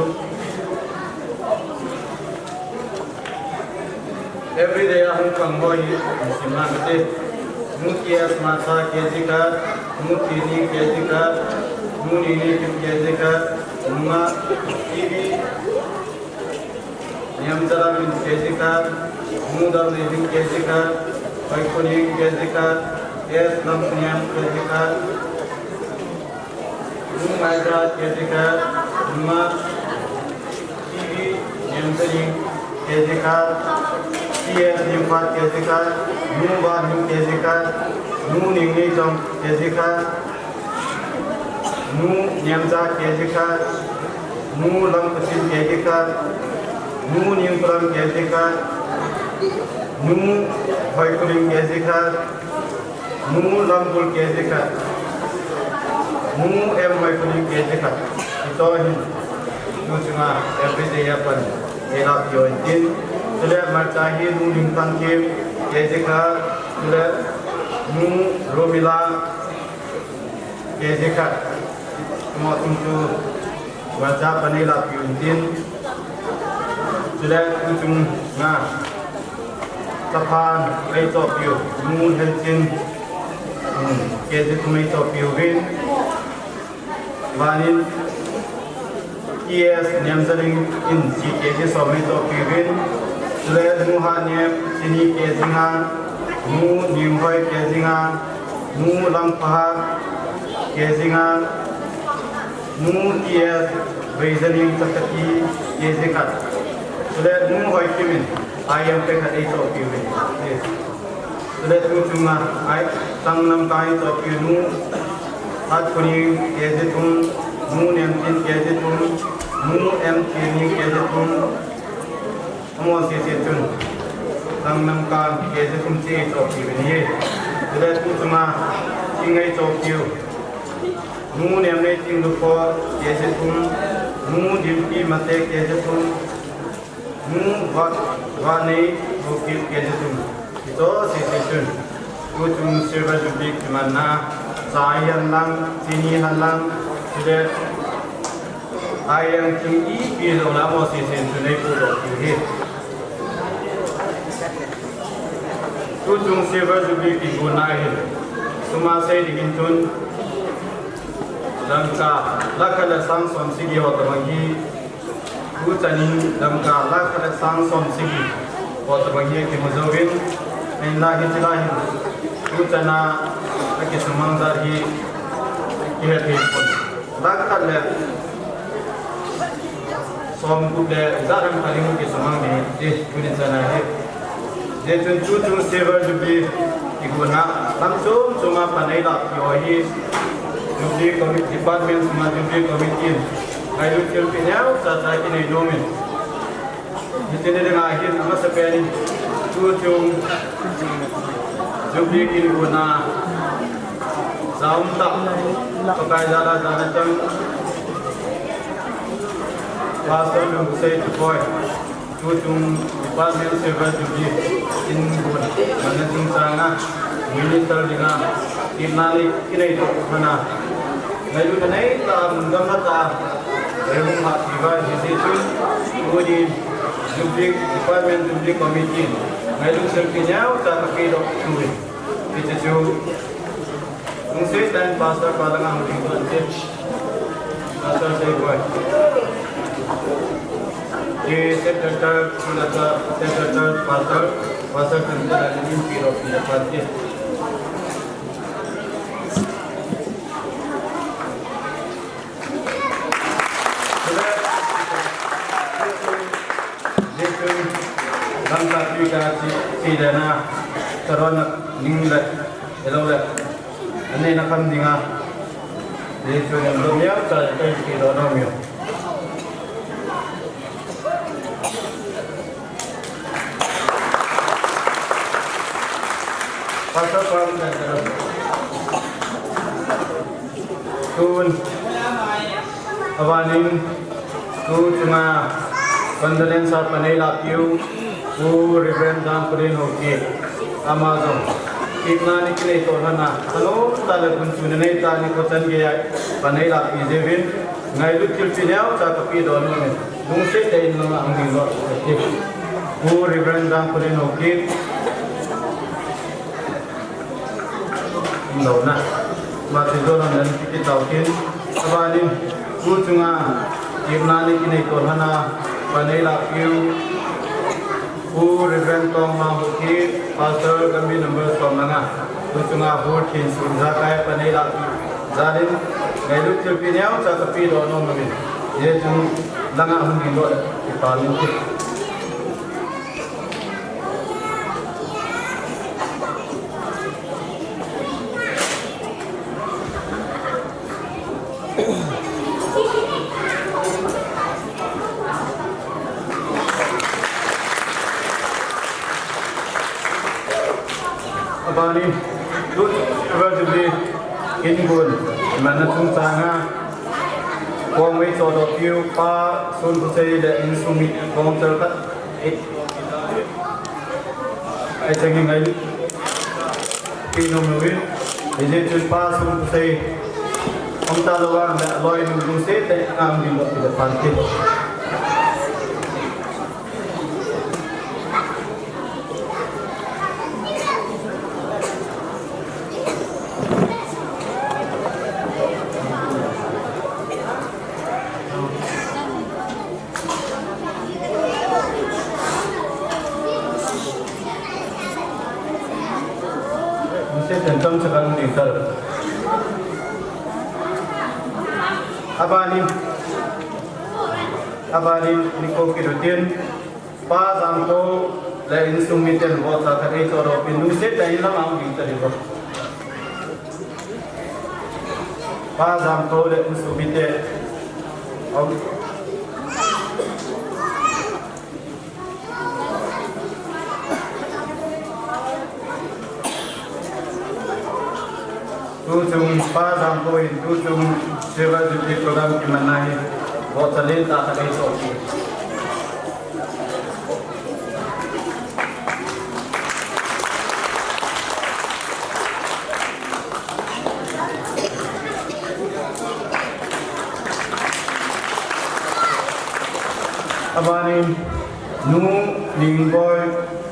everyday a hung pang ho hi nasim nan kati. Nu T S Matha K G khat, Nu Tini K G khat, Nu Ningneikim K G khat, Nunga T V Niamchalam in K G khat, Nu Dalneihing K G khat, Hoikhoning K G khat, S Lamkhoniam K G khat, Nu Maija K G khat, Nunga T V Niamchaning K G khat, T S Newphat K G khat, Nu Vanhing K G khat, Nu Ningneichong K G khat, Nu Niamcha K G khat, Nu Lamkhatin K G khat, Nu Ningkholam K G khat, Nu Hoikhoning K G khat, Nu Lambul K G khat, Nu M Hoikhoning K G khat. Hiche ho hin tuchunga everyday a pan eilahpeh u ahin tin. Chule Marcha hi Nu Lingthankim K G khat, chule Nu Romila K G khat. Amaho chung chu Marcha pan eilahpeh u ahin tin. Chule tuchunga chaphan eichohpeh u Nu Lhenchin, um, K G thum eichohpeh uvin. Vanin T S Niamchaling in C K G som eichohpeh uvin. Chule Nu Hatnem Chini K G nga, Nu Ninghoi K G nga, Nu Langphahat K G nga, Nu T S Veijaning Chakati K G khat. Chule Nu Hoikim in I M P khat eichohpeh uvin. Chule tuchunga, ai, Tang Namkai eichohpeh u Nu Hatkhoning K G thum, Nu Nemtin K G thum, Nu M Tini K G thum, amaho sese chun Tang Namkai K G thum chu eichohpeh uvin ahi. Chule tuchunga, Chingneichou Kiu, Nu Nemneiting Lupho K G thum, Nu Dimpi Mate K G thum, Nu Vat, Vatnei Bokit K G thum. Hiche ho sese chun tuchung Silver Jubilee kimanna, cha hihen lang, chini hihen lang, chule ahihen thing ipi jong le amaho sese chun eipudoh diu ahi. Tuchung Silver Jubilee kigonna hin sum a sei ding in chun, dangka lakh khat le sang som sagi ho tobang hi, tuchan in dangka lakh khat le sang som sagi ho tobang hi akimu jouvin, ahinla hiche lai hin tuchan a akisumang jat hi kihe thei pon. Lakh khat le som gup le ijat ham khat ding kisumang ding ahi, tuni chan a hi. Hijeh chun tuchung Silver Jubilee Kiguna, lam chom choma pan eilahpeh u hi, Jubilee Committee, Department sunga Jubilee Committee in ngailut thilpeh neocha tah kinei nom in. Hiche ni dinga hin amasapen in, tuchung Jubilee kiguna, saum tah, Pakai jala jana chang, Pastor Lungsei Tupoi. Tuchung Department Silver Jubilee in gon manna chungchanga Minister dinga tepna kinei toh lhona, ngailutna neitah a mun gamla tah a reihung lhahpi uva, hijeh chun tuni Jubilee Department Jubilee Committee in ngailut thilpeh neocha kapeh doh u ahi. Hiche chu Lungset tah in Pastor pa langa hung ding doh ute. Pastor Seiboi. Ke Secretary, Secretary, Pastor, Pastor Kanti la ni pi ro pi la pa ke. Jesu, lamkai pi ka chi, chi le na, karona ning le, elo le, ane na kam dinga, Jesu ne lo miau, cha le kai ki lo no miau. Pastor Pam le, elo. Tun, abanin, tuchunga condolence a pan eilahpeh u, Pu Reverend Jangkholen Haokip, ama jong tepna ni kinei toh lhona, alom tah le gunchu nei tah ni kochan geiya pan eilahpeh jeh uvin, ngailut thilpeh neocha kapeh doh nom in, lungset tah in langa hung ding doh ute. Pu Reverend Jangkholen Haokip, Lona. Mati dolan dan kiti taukin. Abanin, tuchunga tepna ni kinei toh lhona pan eilahpeh u, Pu Reverend Tongmang Haokip, Pastor Gambih number som le nga. Tuchunga hurthin sun jakai pan eilahpeh u. Jalin, ngailut thilpeh neocha kapeh doh nom uvin. Jesu langa hung ding doh le, kipa min ti. Abanin, tuchung Silver Jubilee in gon manna chungchanga, kongmei chodoh piu Pa Sunkhosei le insung mi kongchal khat, eh, Ai chang hi ngailutpi nom louvin, hijeh chun Pa Sunkhosei, um ta lou vang le, aloi nu lungset tah in langa hung ding doh ute pan ti. Abanin, abanin, nikho kilut in, Pa Jangkho le insung miten vote khat eichodoh peh in, lungset tah in langa hung ding tadin. Pa Jangkho le insung mite. Om. Tuchung Pa Jangkho in tuchung Silver Jubilee program kimanna hi vote chalen tah khat eichodoh peh in. Abanin, Nu Ningboi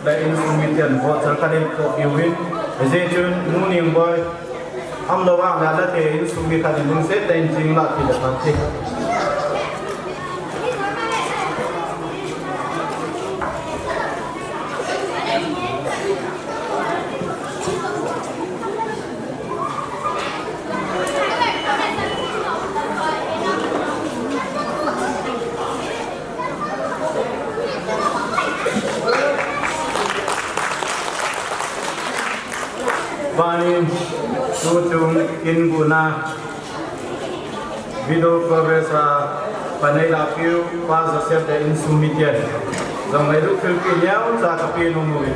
le insung miten vote chal khat eichodoh peh uvin, hijeh chun Nu Ningboi, um lou vang le, alate insung mi khat in lungset tah in ching lah peh le pan ti. Tuchung kin guna video coverage a panei lapiu Pa Joseph le insung mite. Jong ngailut thilpeh neocha kapeh nom uve.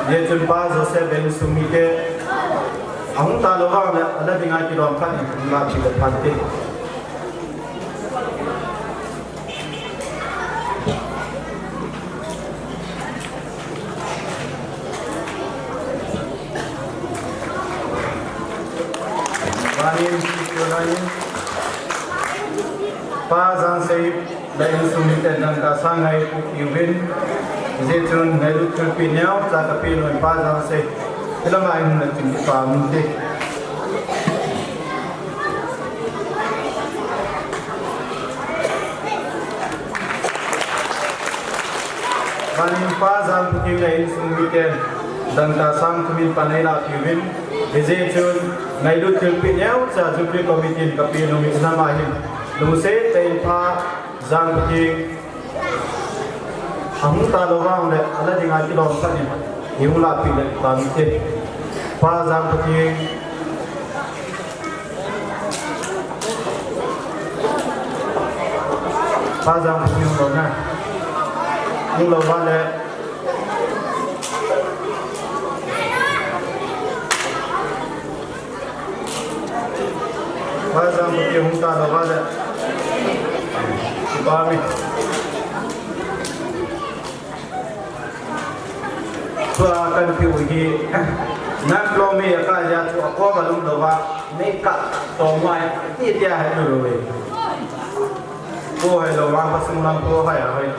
Hijeh chun Pa Joseph le insung mite ahung talou vang le, ala dinga kilom khat in lapi le phat te. Vanin, Pa Jangsei le insung mite dangka sang ngaipoh uvin, hijeh chun ngailut thilpeh neocha kapeh nom Pa Jangsei. Hilanga hin nachin kipa mite. Vanin Pa Jangputing le insung mite dangka sang thum in panei lapiuvin, hijeh chun ngailut thilpeh neocha Jubilee Committee in kapeh nom uve. Hilanga hin lungset tah in Pa Jangputing ahung talou vang le, ala dinga kilom khat in hung lapi le pang te. Pa Jangputing, Pa Jangputing hung lou na, hung lou vang le. Pa Jangputing hung talou vang le. Kipa mi. Tua kan piu hi, nang lou mi a ka ya chu a ko ba lum lou va, nei ka to mai, ti tia hai lou lou. Ko hai lou va, pa sung lang ko hai a hai.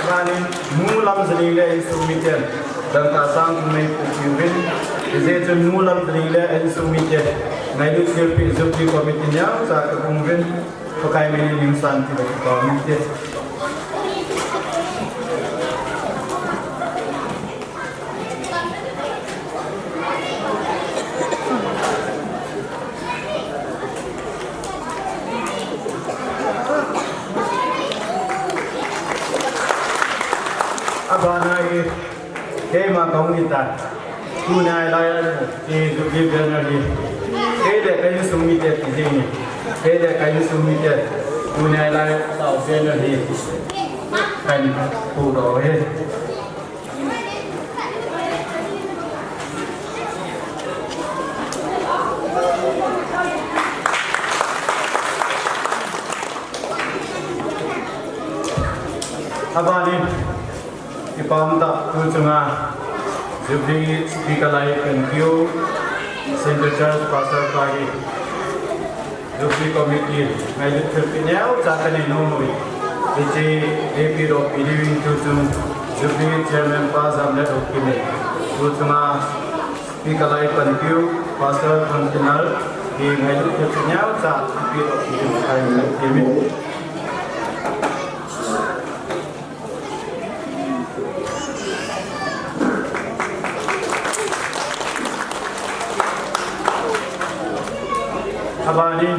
Vanin, Nu Lamjaling le insung miten dangka sang thum in eipoh uvin, hijeh chun Nu Lamjaling le insung miten ngailut thilpeh Jubilee Committee neocha kaphong uvin, Pakai min in ningsan ti le kaphong uvin te. Abana hi, keima kahung in ta. Tuni a lai a, ti Jubilee banner hi. Kei le ka insung mite ti ding hi. Kei le ka insung mite. Tuni a lai a, tau banner hi. Kan pu do he. Abani, ipam ta tu chunga, Jubilee Speaker lai kan kiu, Central Church Pastor pa hi. Jubilee Committee ngailut thilpeh neocha kanei nom uve. Hiche A P Ropi Living tu chung Jubilee Chairman pa Jamlet Haokip in. Tu chunga Speaker lai pan kiu Pastor Thangtinlal hi ngailut thilpeh neocha A P Ropi Living kai ngailut thilpeh. Abani,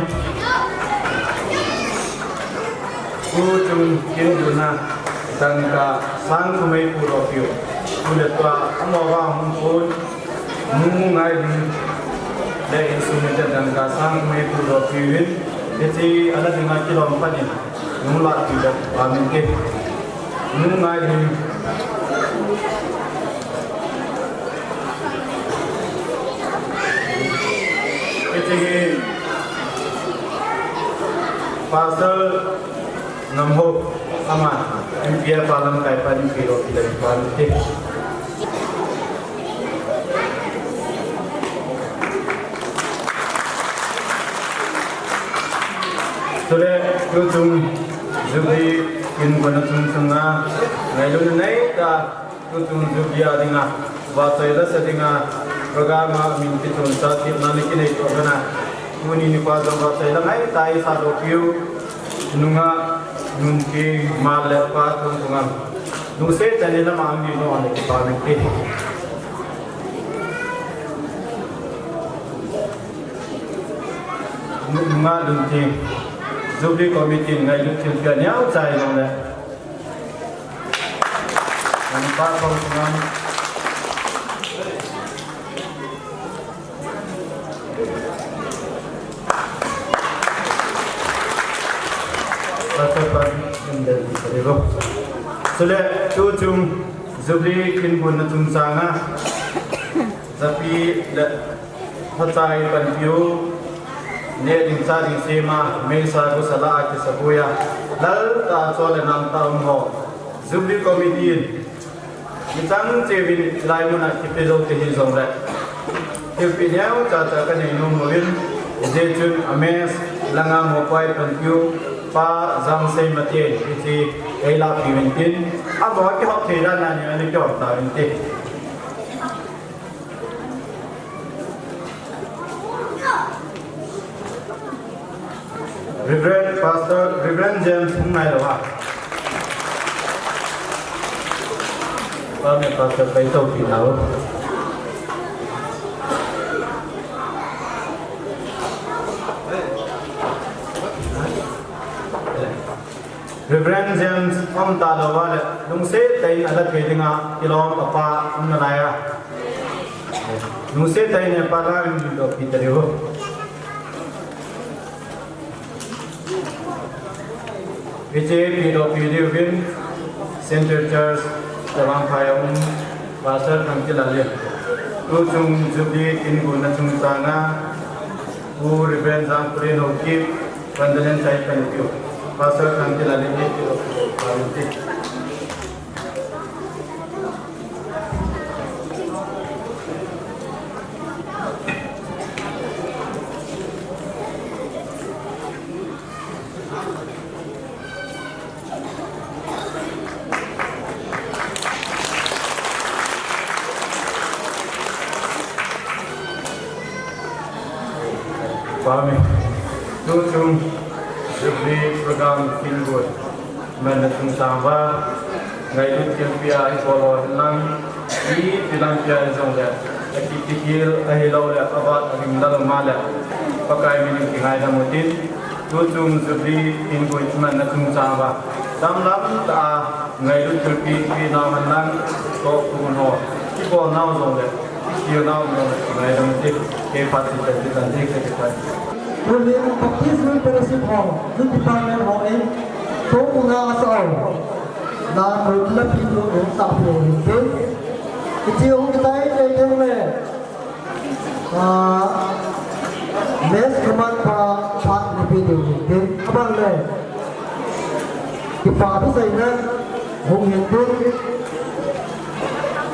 tu chung kin duna, dangka sang thum eipoh doh piu. Tu le tua, amaho va hung pon, Nu Ngailhing le insung mite dangka sang thum eipoh doh piuvin. Hiche ala dinga kilom khat in. Nu Ngailhing le Pa Min Kep. Nu Ngailhing. Hiche hi Pastor Ngamhou, ama M P a pa lamkai pa in P O P le Pa Min Kep. Chule, tu chung Jubilee kin kona chung chunga ngailutna neitah, tu chung Jubilee a dinga vachoi la sa dinga program a min kichon sa tepna nei kinei toh kana. Tuni nikho jong vachoi la ngaitah a sa doh piu. Nungah Lunthing, Ma le Pa Thangkhongam. Lungset tah in lama um ding jong le kipa min te. Nungah Lunthing. Jubilee Committee ngailut thilpeh neocha jong le. Pa Thongthunam. Pastor Pan Indel Sarigo. Chule, tuchung Jubilee kin gunna chungchang a, japi le phachai panpiu, neh ding chah ding sema, meisa gusala a kisabuia, lal tah chol le nam tah um ho, Jubilee Committee in, mi chang cheuvin hilai muna kipe jou te hijongle, thilpeh neocha cha kanei nom uvin, hijeh chun a mess langa mopai panpiu, Pa Jangsei Mate, hiche eilahpeh uvin tin, abou kihop thei dan a ni, ani kihop tauvin te. Reverend Pastor, Reverend James hung nai lou a. Pastor, Pastor, pai tou pi nau. Reverend James um talou va le, lungset tah in ala thei dinga kilom apa um nalai a. Lungset tah in pa la in do pi tariu. Hiche pi do pi diu vin, Central Church, Tawang Phai a um, Pastor Thangkilal in. Tuchung Jubilee kin gunna chungchang a, Pu Reverend Jangkhulen Haokip, Vandalen Chaipan Piu, Pastor Thangkilal in, Pastor Thangkilal in. Pami. Tuchung Jubilee program kin gun manna chungchang uva, ngailut thilpeh a ibol u henlang, ipi lampi a hijongle, akitikil ahilouleh, avat alim lal um a le, Pakai min in kingaidam utin, tuchung Jubilee kin gun manna chungchang uva, damlam tah a, ngailut thilpeh, peh nau henlang, toh pun ho, kibol nau jongle, kikil nau jongle, kingaidam utin, kei phat ti tan ti tan ti kei phat. Tuhin Baptist Youth Fellowship ho, Youth Department ho in, toh pun a asao. Lampi lampi tu, tu, sa pi ho in, tu. Iti hung kitai, kei kei le. Ah, Mess Command pa, pa, ni pi diu hin tin. Abang le. Kipa thu seina hung hin tin.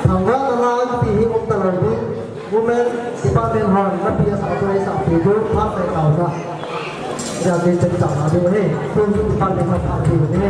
Thangvah tah a kipi hi um talou ding. Women Department hon, na pi a sa tu, sa pi diu, pa sai tau na. Ya, ni chen tau na diu he. Tu, tu, Department hon, pa diu he.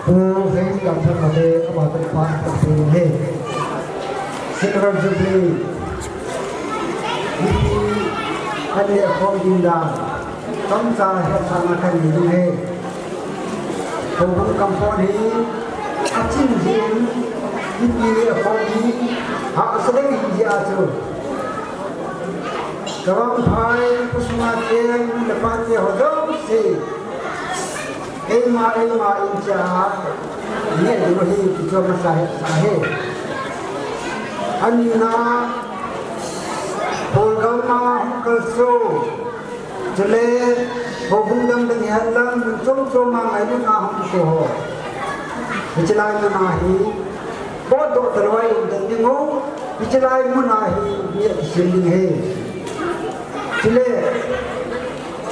Pu Hei Kamthang Mate, ama tah pa, pa, pa, he. Silver Jubilee. Mipi, ani a khom ding dan. Kamcha he sa na kan ni he. Houbung kampon hi, achin jin, mipi a khom hi, ha sa ding hi a chu. Kavangphai, pu sunga cheng, le pa che ho jouse. Eima, eima, in cha, ne du hi, ki cho ma sa he, sa he. Ani na, Paul gam ma, hung kal so. Chule, houbung dang dang hen lang, mun chom chom ma ngai lu na hung so ho. Hiche lai mun a hi, bol doh talou a i um den ding u, hiche lai mun a hi, mi a kisil ding ahi. Chule,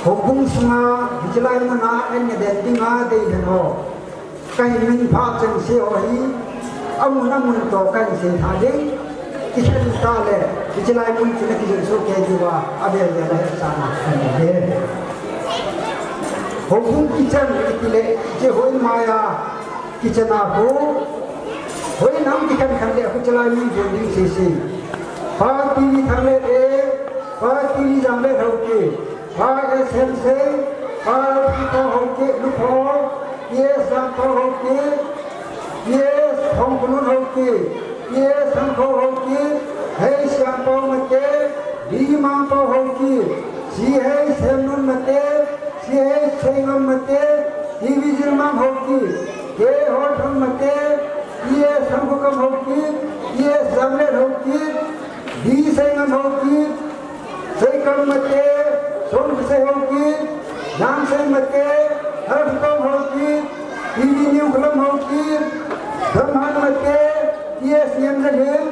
houbung sunga, hiche lai mun a, an ngen den ding a, dei hen ho. Kahin min pha chengse ho hi, amun amun toh kahin sei tha ding, kikhen ta le, hiche lai mun chu na kijil soh kei diu va, avel vel a hetsahna kahin nei e. Houbung kichan kiti le, hiche hoi maiya, kichan a ho, hoi nam kikhen khen le, hiche lai mun jon ding sei sei. Pa T V Thanglet e, Pa T V Janglet Haokip, Pa S M Seng, Pa Lupho Haokip, Lupho, P S Jangpho Haokip, P S Thongkhonun Haokip, P S Thangkho Haokip, H Siampao Mate, D Mangpao Haokip, C H Hemnun Mate, C H Seingam Mate, T V Jilmang Haokip, K Horthang Mate, P S Thangkhokam Haokip, P S Janglet Haokip, D Seingam Haokip, Seikam Mate, Sonkhosei Haokip, Jangsei Mate, Harkhokam Haokip, T V Newkholam Haokip, Damhan Mate, T S Niamjalhing,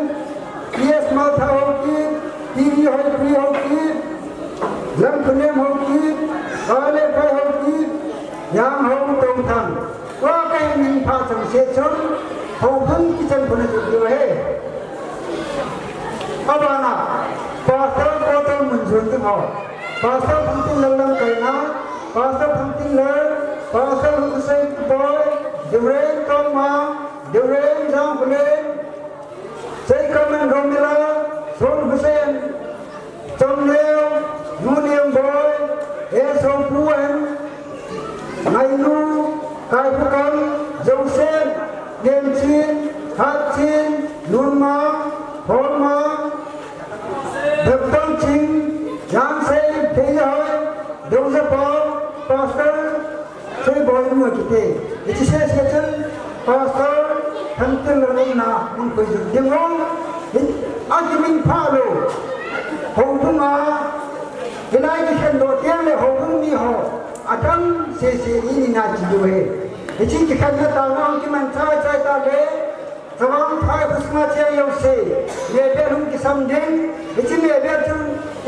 P S Maltha Haokip, T V Hoipri Haokip, Lamkhunem Haokip, Kalephai Haokip, Yanghao Touthang. Tua kahin min pha chengse chun, houbung kichan khun a chu diu ahi. Abana, Pastor Koto Munjun ding ho. Pastor Thangtinlal lamkaina, Pastor Thangtinlal, Pastor Hussein Boi, Deureng Tongma, Deureng Jangkhulen, Seikamen Romila, Son Hussein, Chongneo, Nuniem Boi, Esopuen, Ngainu, Kaikhokam, Josen, Nemchin, Hatchin, Nunma, Holma, Beptongching, Yangsei, Theinehoi, Douzapao, Pastor, Sei Boi nu kiti. Hiche sese chun Pastor Thangtinlal na mun koi jun ding u. Hi, akimin pha lou. Houbung a, hilai kikhen doh teng le houbung mi ho, adang sese ini na chi diu ahi. Hiche kikhenna tah a kiman chai chai tah le, Chavang Phai kho sunga cheng jouse, mebel hung kisam ding, hiche mebel chun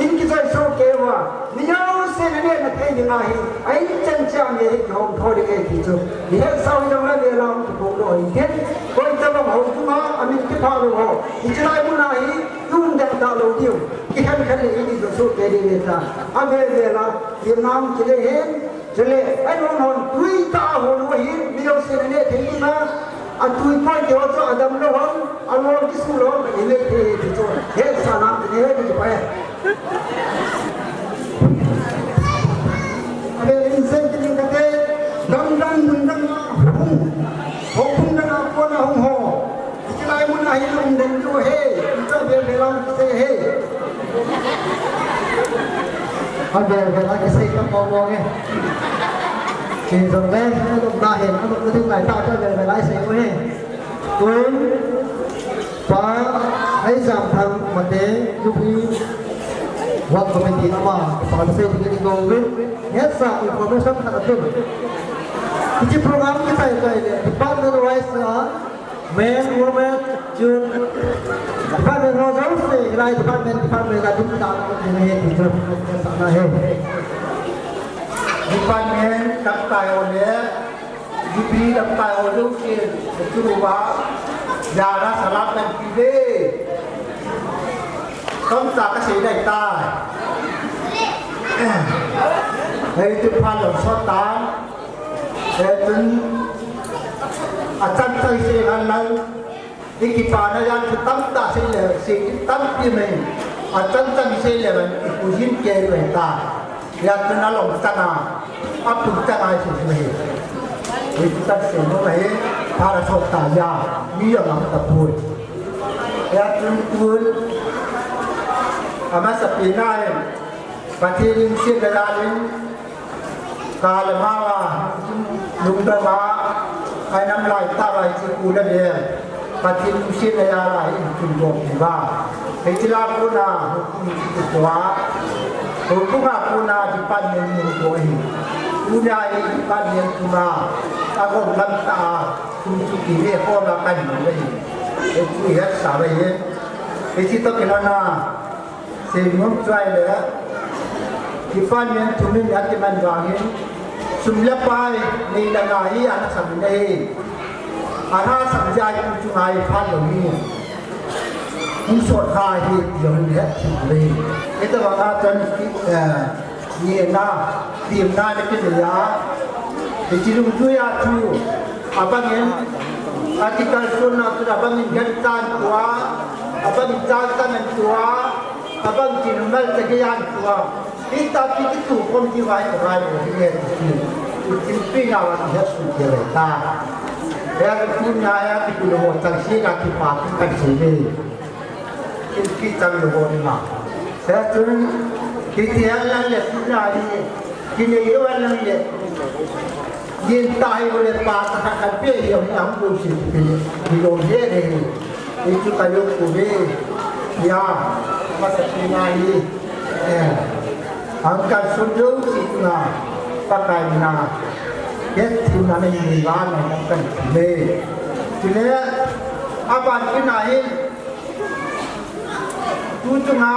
in kichoi soh kei uva, mi jousen aneh na thei ding ahi, a in chan cheh a mi hi kihong tho ding ahi ti chu. Ihet sao jong le vela hung kiphong lou ahi tin, koi chavang houbung a, amin kipha lou ho, hiche lai mun a hi, i um den talou diu, kikhen khen le in i jo soh kei ding ahi ta, avel vel a, i nam kile hin, Chule, ahin hon tui tah a hon u ahin, mi jousen aneh thei ding a, atui poi ti ho chu adam lou hon, alol kisu lou hon, i nei thei ahi ti chu, hetsahna ti nei ahi ti chu pa e. Abe, in sei ti ding kate, gam dang, mun dang a hung, houbung dang a kona hung ho. Hiche lai mun a hi lungdon diu ahi, hiche vel vel a kisei ahi. Avel vel a kisei tam mong mong e. Hijongle, alupna hin, alupna ding ngai tah chu avel vel a isei u ahi. Tun, Pa Heijamthang Mate, Jubilee Work Committee ama, pa sei ding in i go uvin. Hetsah information khat atum. Hiche program kichai chai le, department wise a, Men, women, chun, department ho jouse, hilai department, department a dum dan, dum he, ti chu, sa na he. Department, dam kai ho le, degree dam kai ho jouse, chu ba, jana salam kan ti ve. Kamcha kasei nai tai. Hei, tu pha lo so tan. Hei, tun, Achan chang sei ngal lang, i kipana jal chu tamtah sei le, sei tampi mai. Achan chang sei le, i kujin ke mai ta. Ya tu na long chang a, a tu chang a sei sei mai. I tu chang sei mo mai, para sok ta ya, mi ya lam ta pui. Ya tu tu, ama sa pi na, Pathen in sei da jal in, Ka le ma a, lungdam a, ai nam lai ta lai chi ku le le, Pathen lungset le a lai in kin bo ki ba. Hei chi la ku na, hu ku ni chi ku a, hu ku nga ku na, di pan nen mun ko hi. Ku na hi di pan nen ku na, a gom lam ta, ku chu ki le ko la kan ni le hi. Hei chi het sa le hi. Hei chi to ki la na. Seinom chuai le, kipah nen thumin a kiman vangin, sum le pai nei le ngai ana sam nei. Ana sam jai tu chu ngai phat lo ni. Kum sot kha hi ti lo ni het thim le. Ita vang a chan ki, eh, ni na, tim na ni ki ya. Ti chi lung tu ya tu. Abangin, article suna tu abangin gan tan tua, abangin tan tan tua, abangin mal tegian tua. Ita piti tu kom di vai ko vai mo di ne tu. Utin pi na wa di hasu di le ta. Ya tu na ya ti ku lo mo tang si na ti pa ti kan si ni. Kin ki chang lo ni ma. Sa chun, ki ti a lang le tu na ni, ki nei lo a lang le. Yin ta hi lo le pa ta ka kan pe hi ang ang lo si pi ni lo he re. I chu ka yo ku ve. Ya, ma sa pi na hi. Eh. Ang kan sun lo si na. Pa kai na. Yes, tu na ni ni ba na kan le. Ti le, a ban ki na hi. Tu chunga,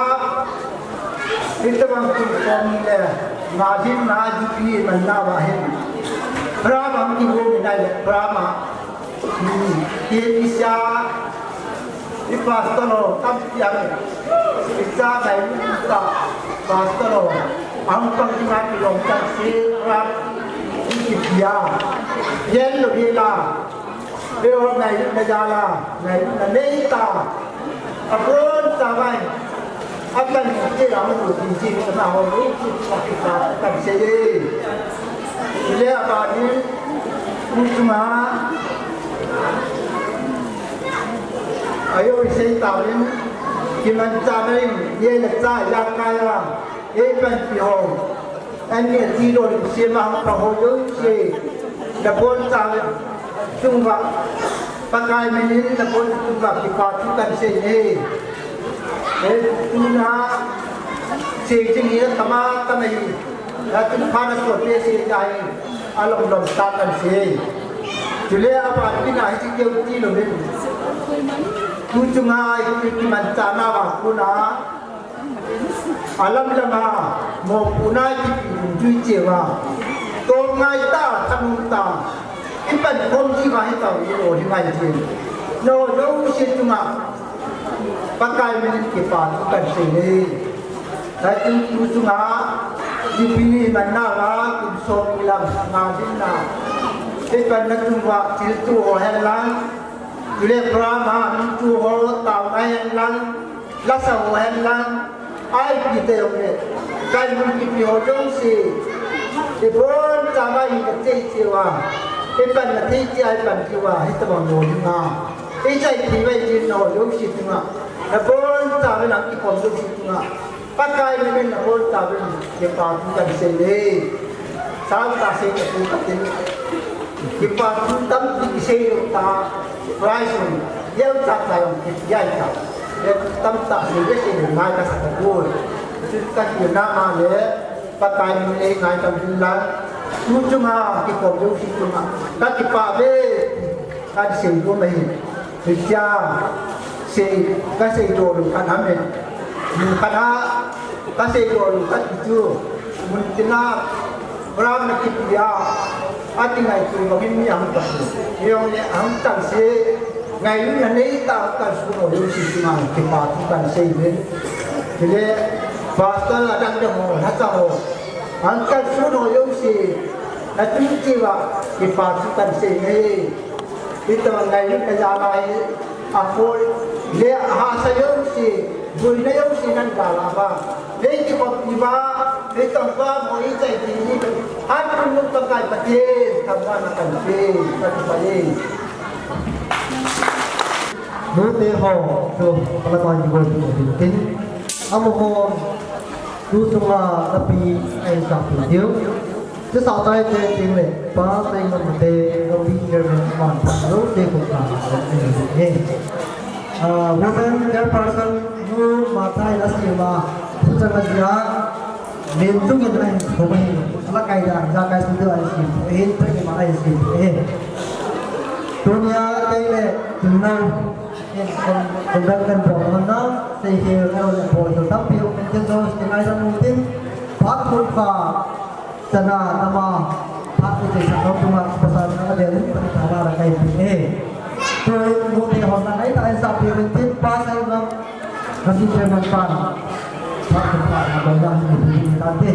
hitobang tu som le, nga din na di pi man na ba hin. Brahma ki wo mi nai le, Brahma. Hmm, ki isa, i pastor lo, tam piang. Isa nai ni ta, pastor lo. Ang pang ki na ki long tan si, Brahma. Ki pia. Yen lo hi la. Veo ngai na jala, ngai na nei ta. A bon ta vai. A kan ti la mo ti ti na ho ni ti ta ti ta kan se ye. Le a ba ni, u chunga. Ayo i sei ta rin. Ki man ta rin, ye le ta ya ka ya. Ei panpi ho, ani ati lou, sema hung pa ho jouse, na boncha chunga, Pakai minin na boncha chunga kipa thu kan sei e. E, tuna, sei jing e, tama, tama hi, na tun pa na so pe sei jai, alom lom ta kan sei. Chule a pa pina hi ti keu ti lou min. Tu chunga, i kimancha na va kuna, Alam lama, mopohna kipi dungjuiya cheh uva. Tolngai ta, thanom ta. Ipan khom ji uva hitao, ilo hi ngai jin. Nao jouse chunga. Pakai minin kipa thu kan sei e. Hiche tu chunga. Ipi ni manna va, kum som ilam, nga dinna. Ipan na chunga, thil tu ho hen lang. Chule Brahma, min tu ho, tao ngai hen lang. Lasa ho hen lang, ipi te jong le, kan mun kipi ho jong si, i boncha uva i ka chei cheh uva, i pan na thei cheh a i pan cheh uva, hitobang lou ding a. I chai thei uva i chin ho jong si chunga, na boncha uva na kikhom jong si chunga, Pakai minin na boncha uva kipa thu kan sei e. Sal ta sei ta pu ka tin. Kipa thu tampi kisei lou ta, prize un, yau ta ta jong kiti jai ta. Ye tamtah sei le sei le ngai kasa ta poi. Chu ka hilna ma le, Pakai min le ngai ta min la. Tu chunga kikhom jouse chunga. Ka kipa ve, ka sei lou mai. Hichea, sei, ka seidoh lou khat ham e. Mun khat a, ka seidoh lou khat chu, mun tina, Brahma na kipi a, ati ngaito bangin mi ahung kalson. Hijongle ahung kalse, ngailutna neitah a kalson ho jouse chunga kipa thu kan sei e. Chule, pastor adang dang ho, lhacha ho. Ahung kalson ho jouse, na tun cheh uva, kipa thu kan sei e. Ito ngai ka jana hi a khoi le a ha sa yo si bui na yo si nan ka la ba. Nei ti ko ti ba, nei to ba mo i chai ti ni ka. Hat kun nu ka kai pa ti, ka ba na kan ti, ka ti pa ni. Nute ho, so, pala pa ni ko ti ko tin. Amo ho, tu sunga tapi ai sa pi diu. Chu sa tai te ting le, pa sai ngam te, lo pi chairman man pa, lo te ko ka, lo te ko he. Ah, women chairperson, nu ma tai la si ma, tu chang a jia, min tu ngin ai, ko ba hi, ala kai da, ja kai su tu ai si, he, tu ma ai si, he. Tunia kai le, tu na, in kon, kon dan kan bo na, sei he, na le bo, so tam pi, ko tin jo, si ngai da mu tin, pa ko pa, Chana, nama, phat ni te sa ko tuma, pasal na dia ni, pati tama ra kai pi e. Toi, mu te hon na kai ta sa pi rin tin, pa sa na, kasi chairman pan. Phat ko pa na ko na ni pi ni ta te.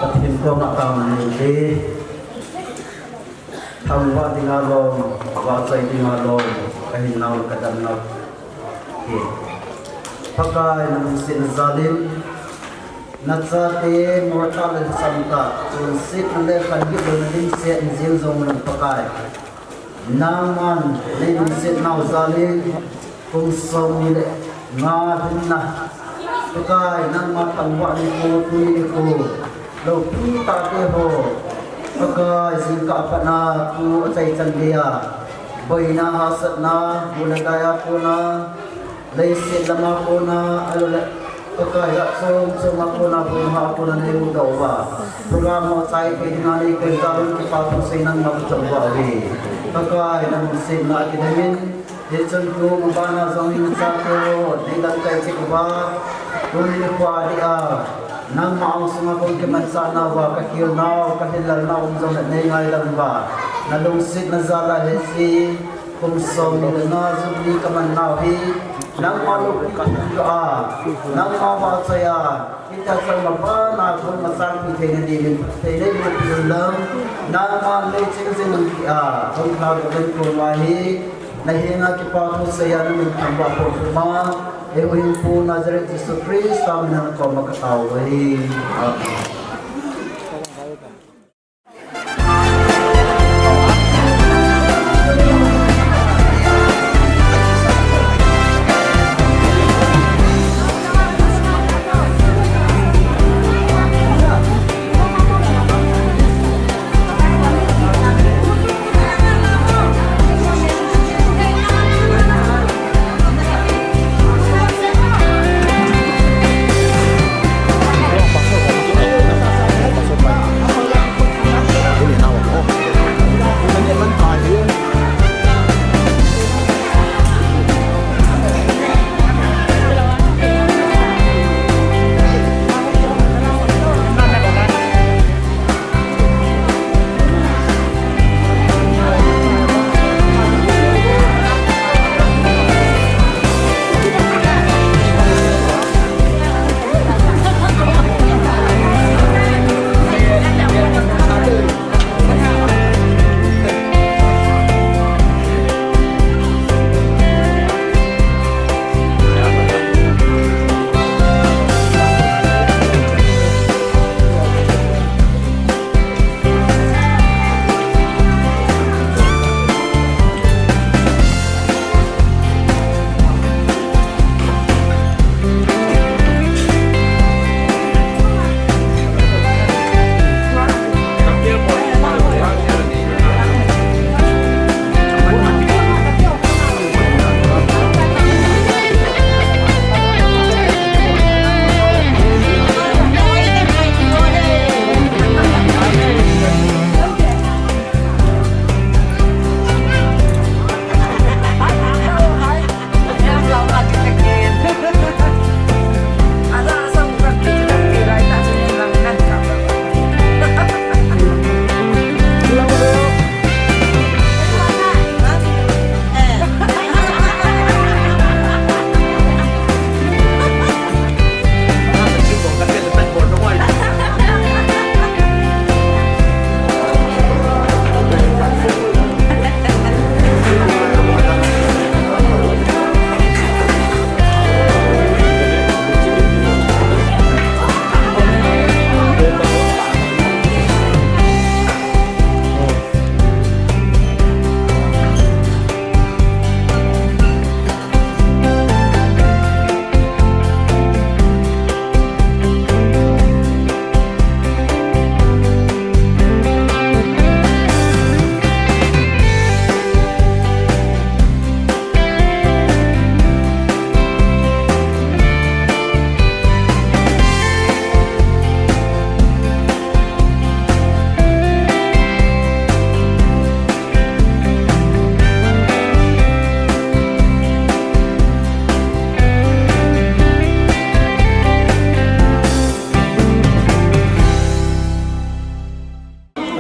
Pathen koma tang ni te. Thangvah dinga lom, vahchoi dinga lom, kahin nau le kadamnau hi. Pakai nalungsetna jal in, nachate mortah le samtah, chonsetna le khantouna ding seh in jil jong leng Pakai. Nangman neilungset nau jal in, kum somni le nga lhinna. Pakai, nangma thangvah nikho, tuni nikho. Loupi tate ho, Pakai jingkah a pat na thu achai chan geiya, boina hahsatna, bu le tai a kona, leiset lama kona, ahilouleh Pakai jat chom chom a kona, boina a kona neihuhdoh uva, program ho chai thei dinga neikoi jal un kipa thu sei nangma kathangvah uve. Pakai nalungsetna akidem in, hichun tu mabana jong hin chate ho neilamkai kit uva, tuni nikho a dia nangma angsunga kon kimanchah nauva, kakhel nau, kahilal nau um jongle neingaidam uva, nalungsetna jal a hiche kum somni le nga Jubilee kaman nau hi nangma loupi kathum a, nangma vahchoi a, hitia chang mabana kon masangpi theina diuvin phatthei neiboh peh un lang, nangman neiching jing un tia kon lhadoh in, koma hi nahenga kipa thu seiya namin thangvah pon puma, eihuhhingpu Nazareth Jesu Christa mina koma katao uve. Amen.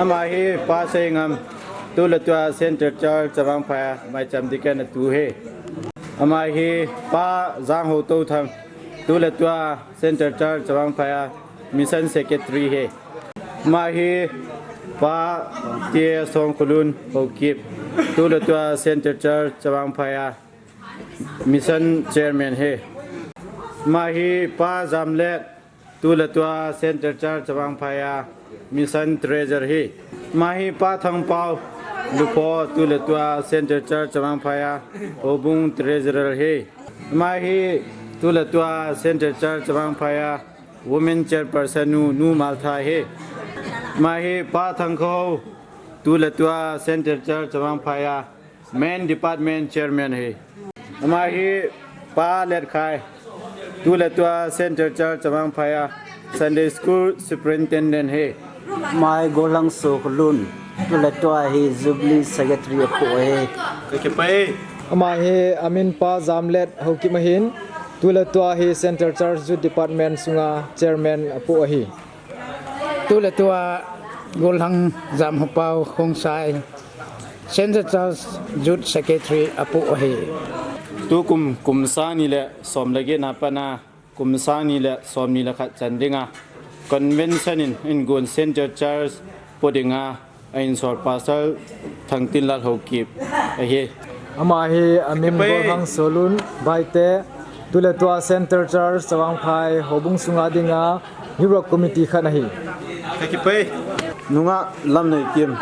Ama hi Pa Seingam, tuletua Central Church Chavang Phai a maicham deacon atu ahi. Ama hi Pa Jangho Touthang, tuletua Central Church Chavang Phai a Mission Secretary ahi. Ama hi Pa T A Songkhulun Haokip, tuletua Central Church Chavang Phai a Mission Chairman ahi. Ama hi Pa Jamlet, tuletua Central Church Chavang Phai a Mission Treasurer ahi. Ama hi Pa Thangpao Lupho, tuletua Central Church Chavang Phai a Houbung Treasurer ahi. Ama hi tuletua Central Church Chavang Phai a Women Chairperson nu, Nu Maltha hi. Ama hi Pa Thangkhou, tuletua Central Church Chavang Phai a Men Department Chairman hi. Ama hi Pa Letkhai, tuletua Central Church Chavang Phai a Sunday School Superintendent hi. Ama hi Golhang Sokhulun, tuletua hi Jubilee Secretary apoh hi. Kakipei. Ama hi amin Pa Jamlet Haokip ahin, tuletua hi Central Church Youth Department sunga Chairman apoh ahi. Tuletua Golhang Jamhopao Khongsai, Central Church Youth Secretary apoh ahi. Tukum kum sang ni le som le get na pat a, kum sang ni le som ni le khat chan dinga Convention in ahin gon Central Church po dinga ahin sol Pastor Thangtinlal Haokip ahi. Ama hi amin Golhang Solun Baite, tuletua Central Church Chavang Phai houbung sunga dinga Youth Work Committee khat ahi. Kakipei. Nungah Lamneikim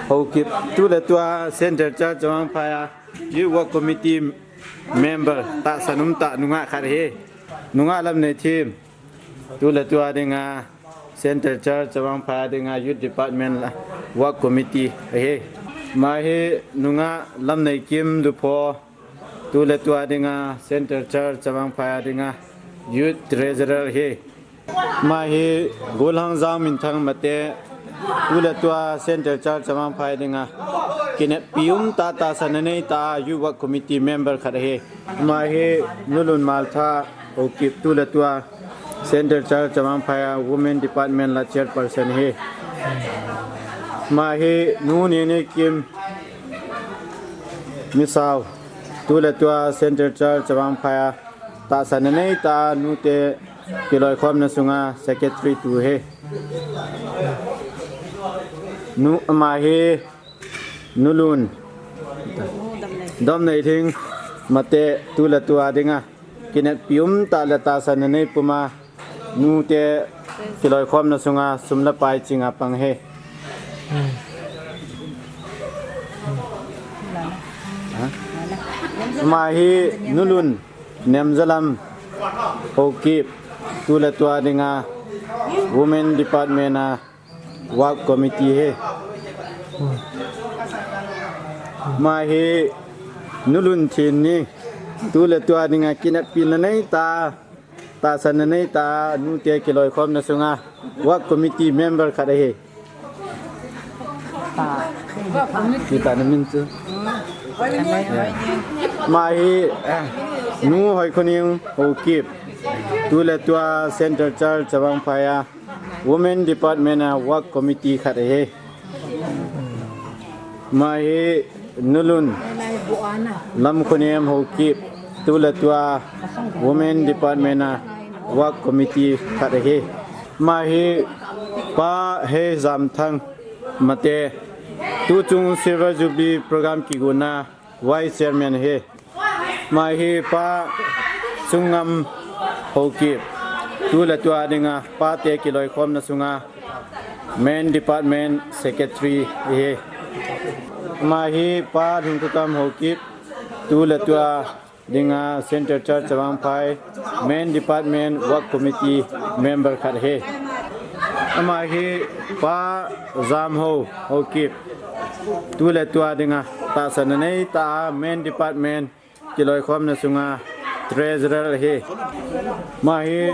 Haokip, tuletua Central Church Chavang Phai a Youth Work Committee member tahsan umtah nungah khat ahi. Nungah Lamneithim, tuletua dinga Central Church Chavang Phai a dinga Youth Department la Work Committee ahi. Ama hi Nungah Lamneikim Lupho, tuletua dinga Central Church Chavang Phai a dinga Youth Treasurer ahi. Ama hi Golhang Jangminthang Mate, tuletua Central Church Chavang Phai dinga kineppi umtah tahsan anei tah a Youth Work Committee member khat ahi. Ama hi Nulun Maltha Haokip, tuletua Central Church Chavang Phai a Women Department la Chairperson ahi. Ama hi Nu Nengnekim Misao, tuletua Central Church Chavang Phai a tahsan anei tah a nute kiloikhomna sunga Secretary tu ahi. Nu, ama hi Nulun Damneilhing Mate, tuletua dinga kineppi umtah le tahsan anei puma nute kiloikhomna sunga sum le pai chinga pang ahi. Ama hi Nulun Nemjalam Haokip, tuletua dinga Women Department a Work Committee ahi. Ama hi Nulun Thinning, tuletua dinga kineppi anei tah a, tahsan anei tah a nute kiloikhomna sunga Work Committee member khat ahi. Kita na min chu. Ama hi Nu Hoikhoneng Haokip, tuletua Central Church Chavang Phai a Women Department a Work Committee khat ahi. Ama hi Nulun Lamkhonem Haokip, tuletua Women Department a Work Committee khat ahi. Ama hi Pa Heijamthang Mate, tuchung Silver Jubilee Program kigonna Vice Chairman ahi. Ama hi Pa Chungngam Haokip, tuletua dinga pate kiloikhomna sunga Men Department Secretary ahi. Ama hi Pa Lhungkakam Haokip, tuletua dinga Central Church Chavang Phai Men Department Work Committee member khat ahi. Ama hi Pa Jamhou Haokip, tuletua dinga tahsan anei tah a Men Department kiloikhomna sunga Treasurer ahi. Ama hi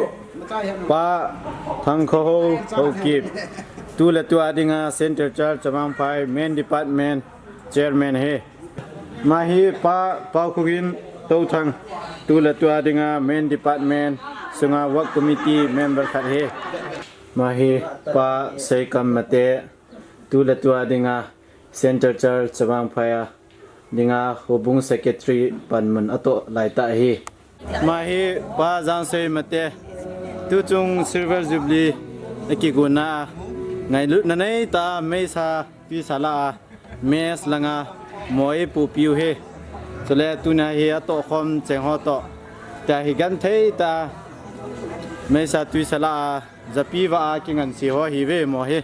Pa Thangkhohou Haokip, tuletua dinga Central Church Chavang Phai Men Department Chairman ahi. Ama hi Pa Paokhogin Touthang, tuletua dinga Men Department sunga Work Committee member khat ahi. Ama hi Pa Seikam Mate, tuletua dinga Central Church Chavang Phai a dinga Houbung Secretary panmun atoh laitah ahi. Ama hi Pa Jangsei Mate, tuchung Silver Jubilee akigonna ngailutna neitah a meisa tuisa lah a mess langa mo eipuipiu ahi. Chule tunia hi atohkhom cheng ho toh tia hi gentheitah a meisa tuisa lah a japi vah a kinganse ho ahiuve mo hi.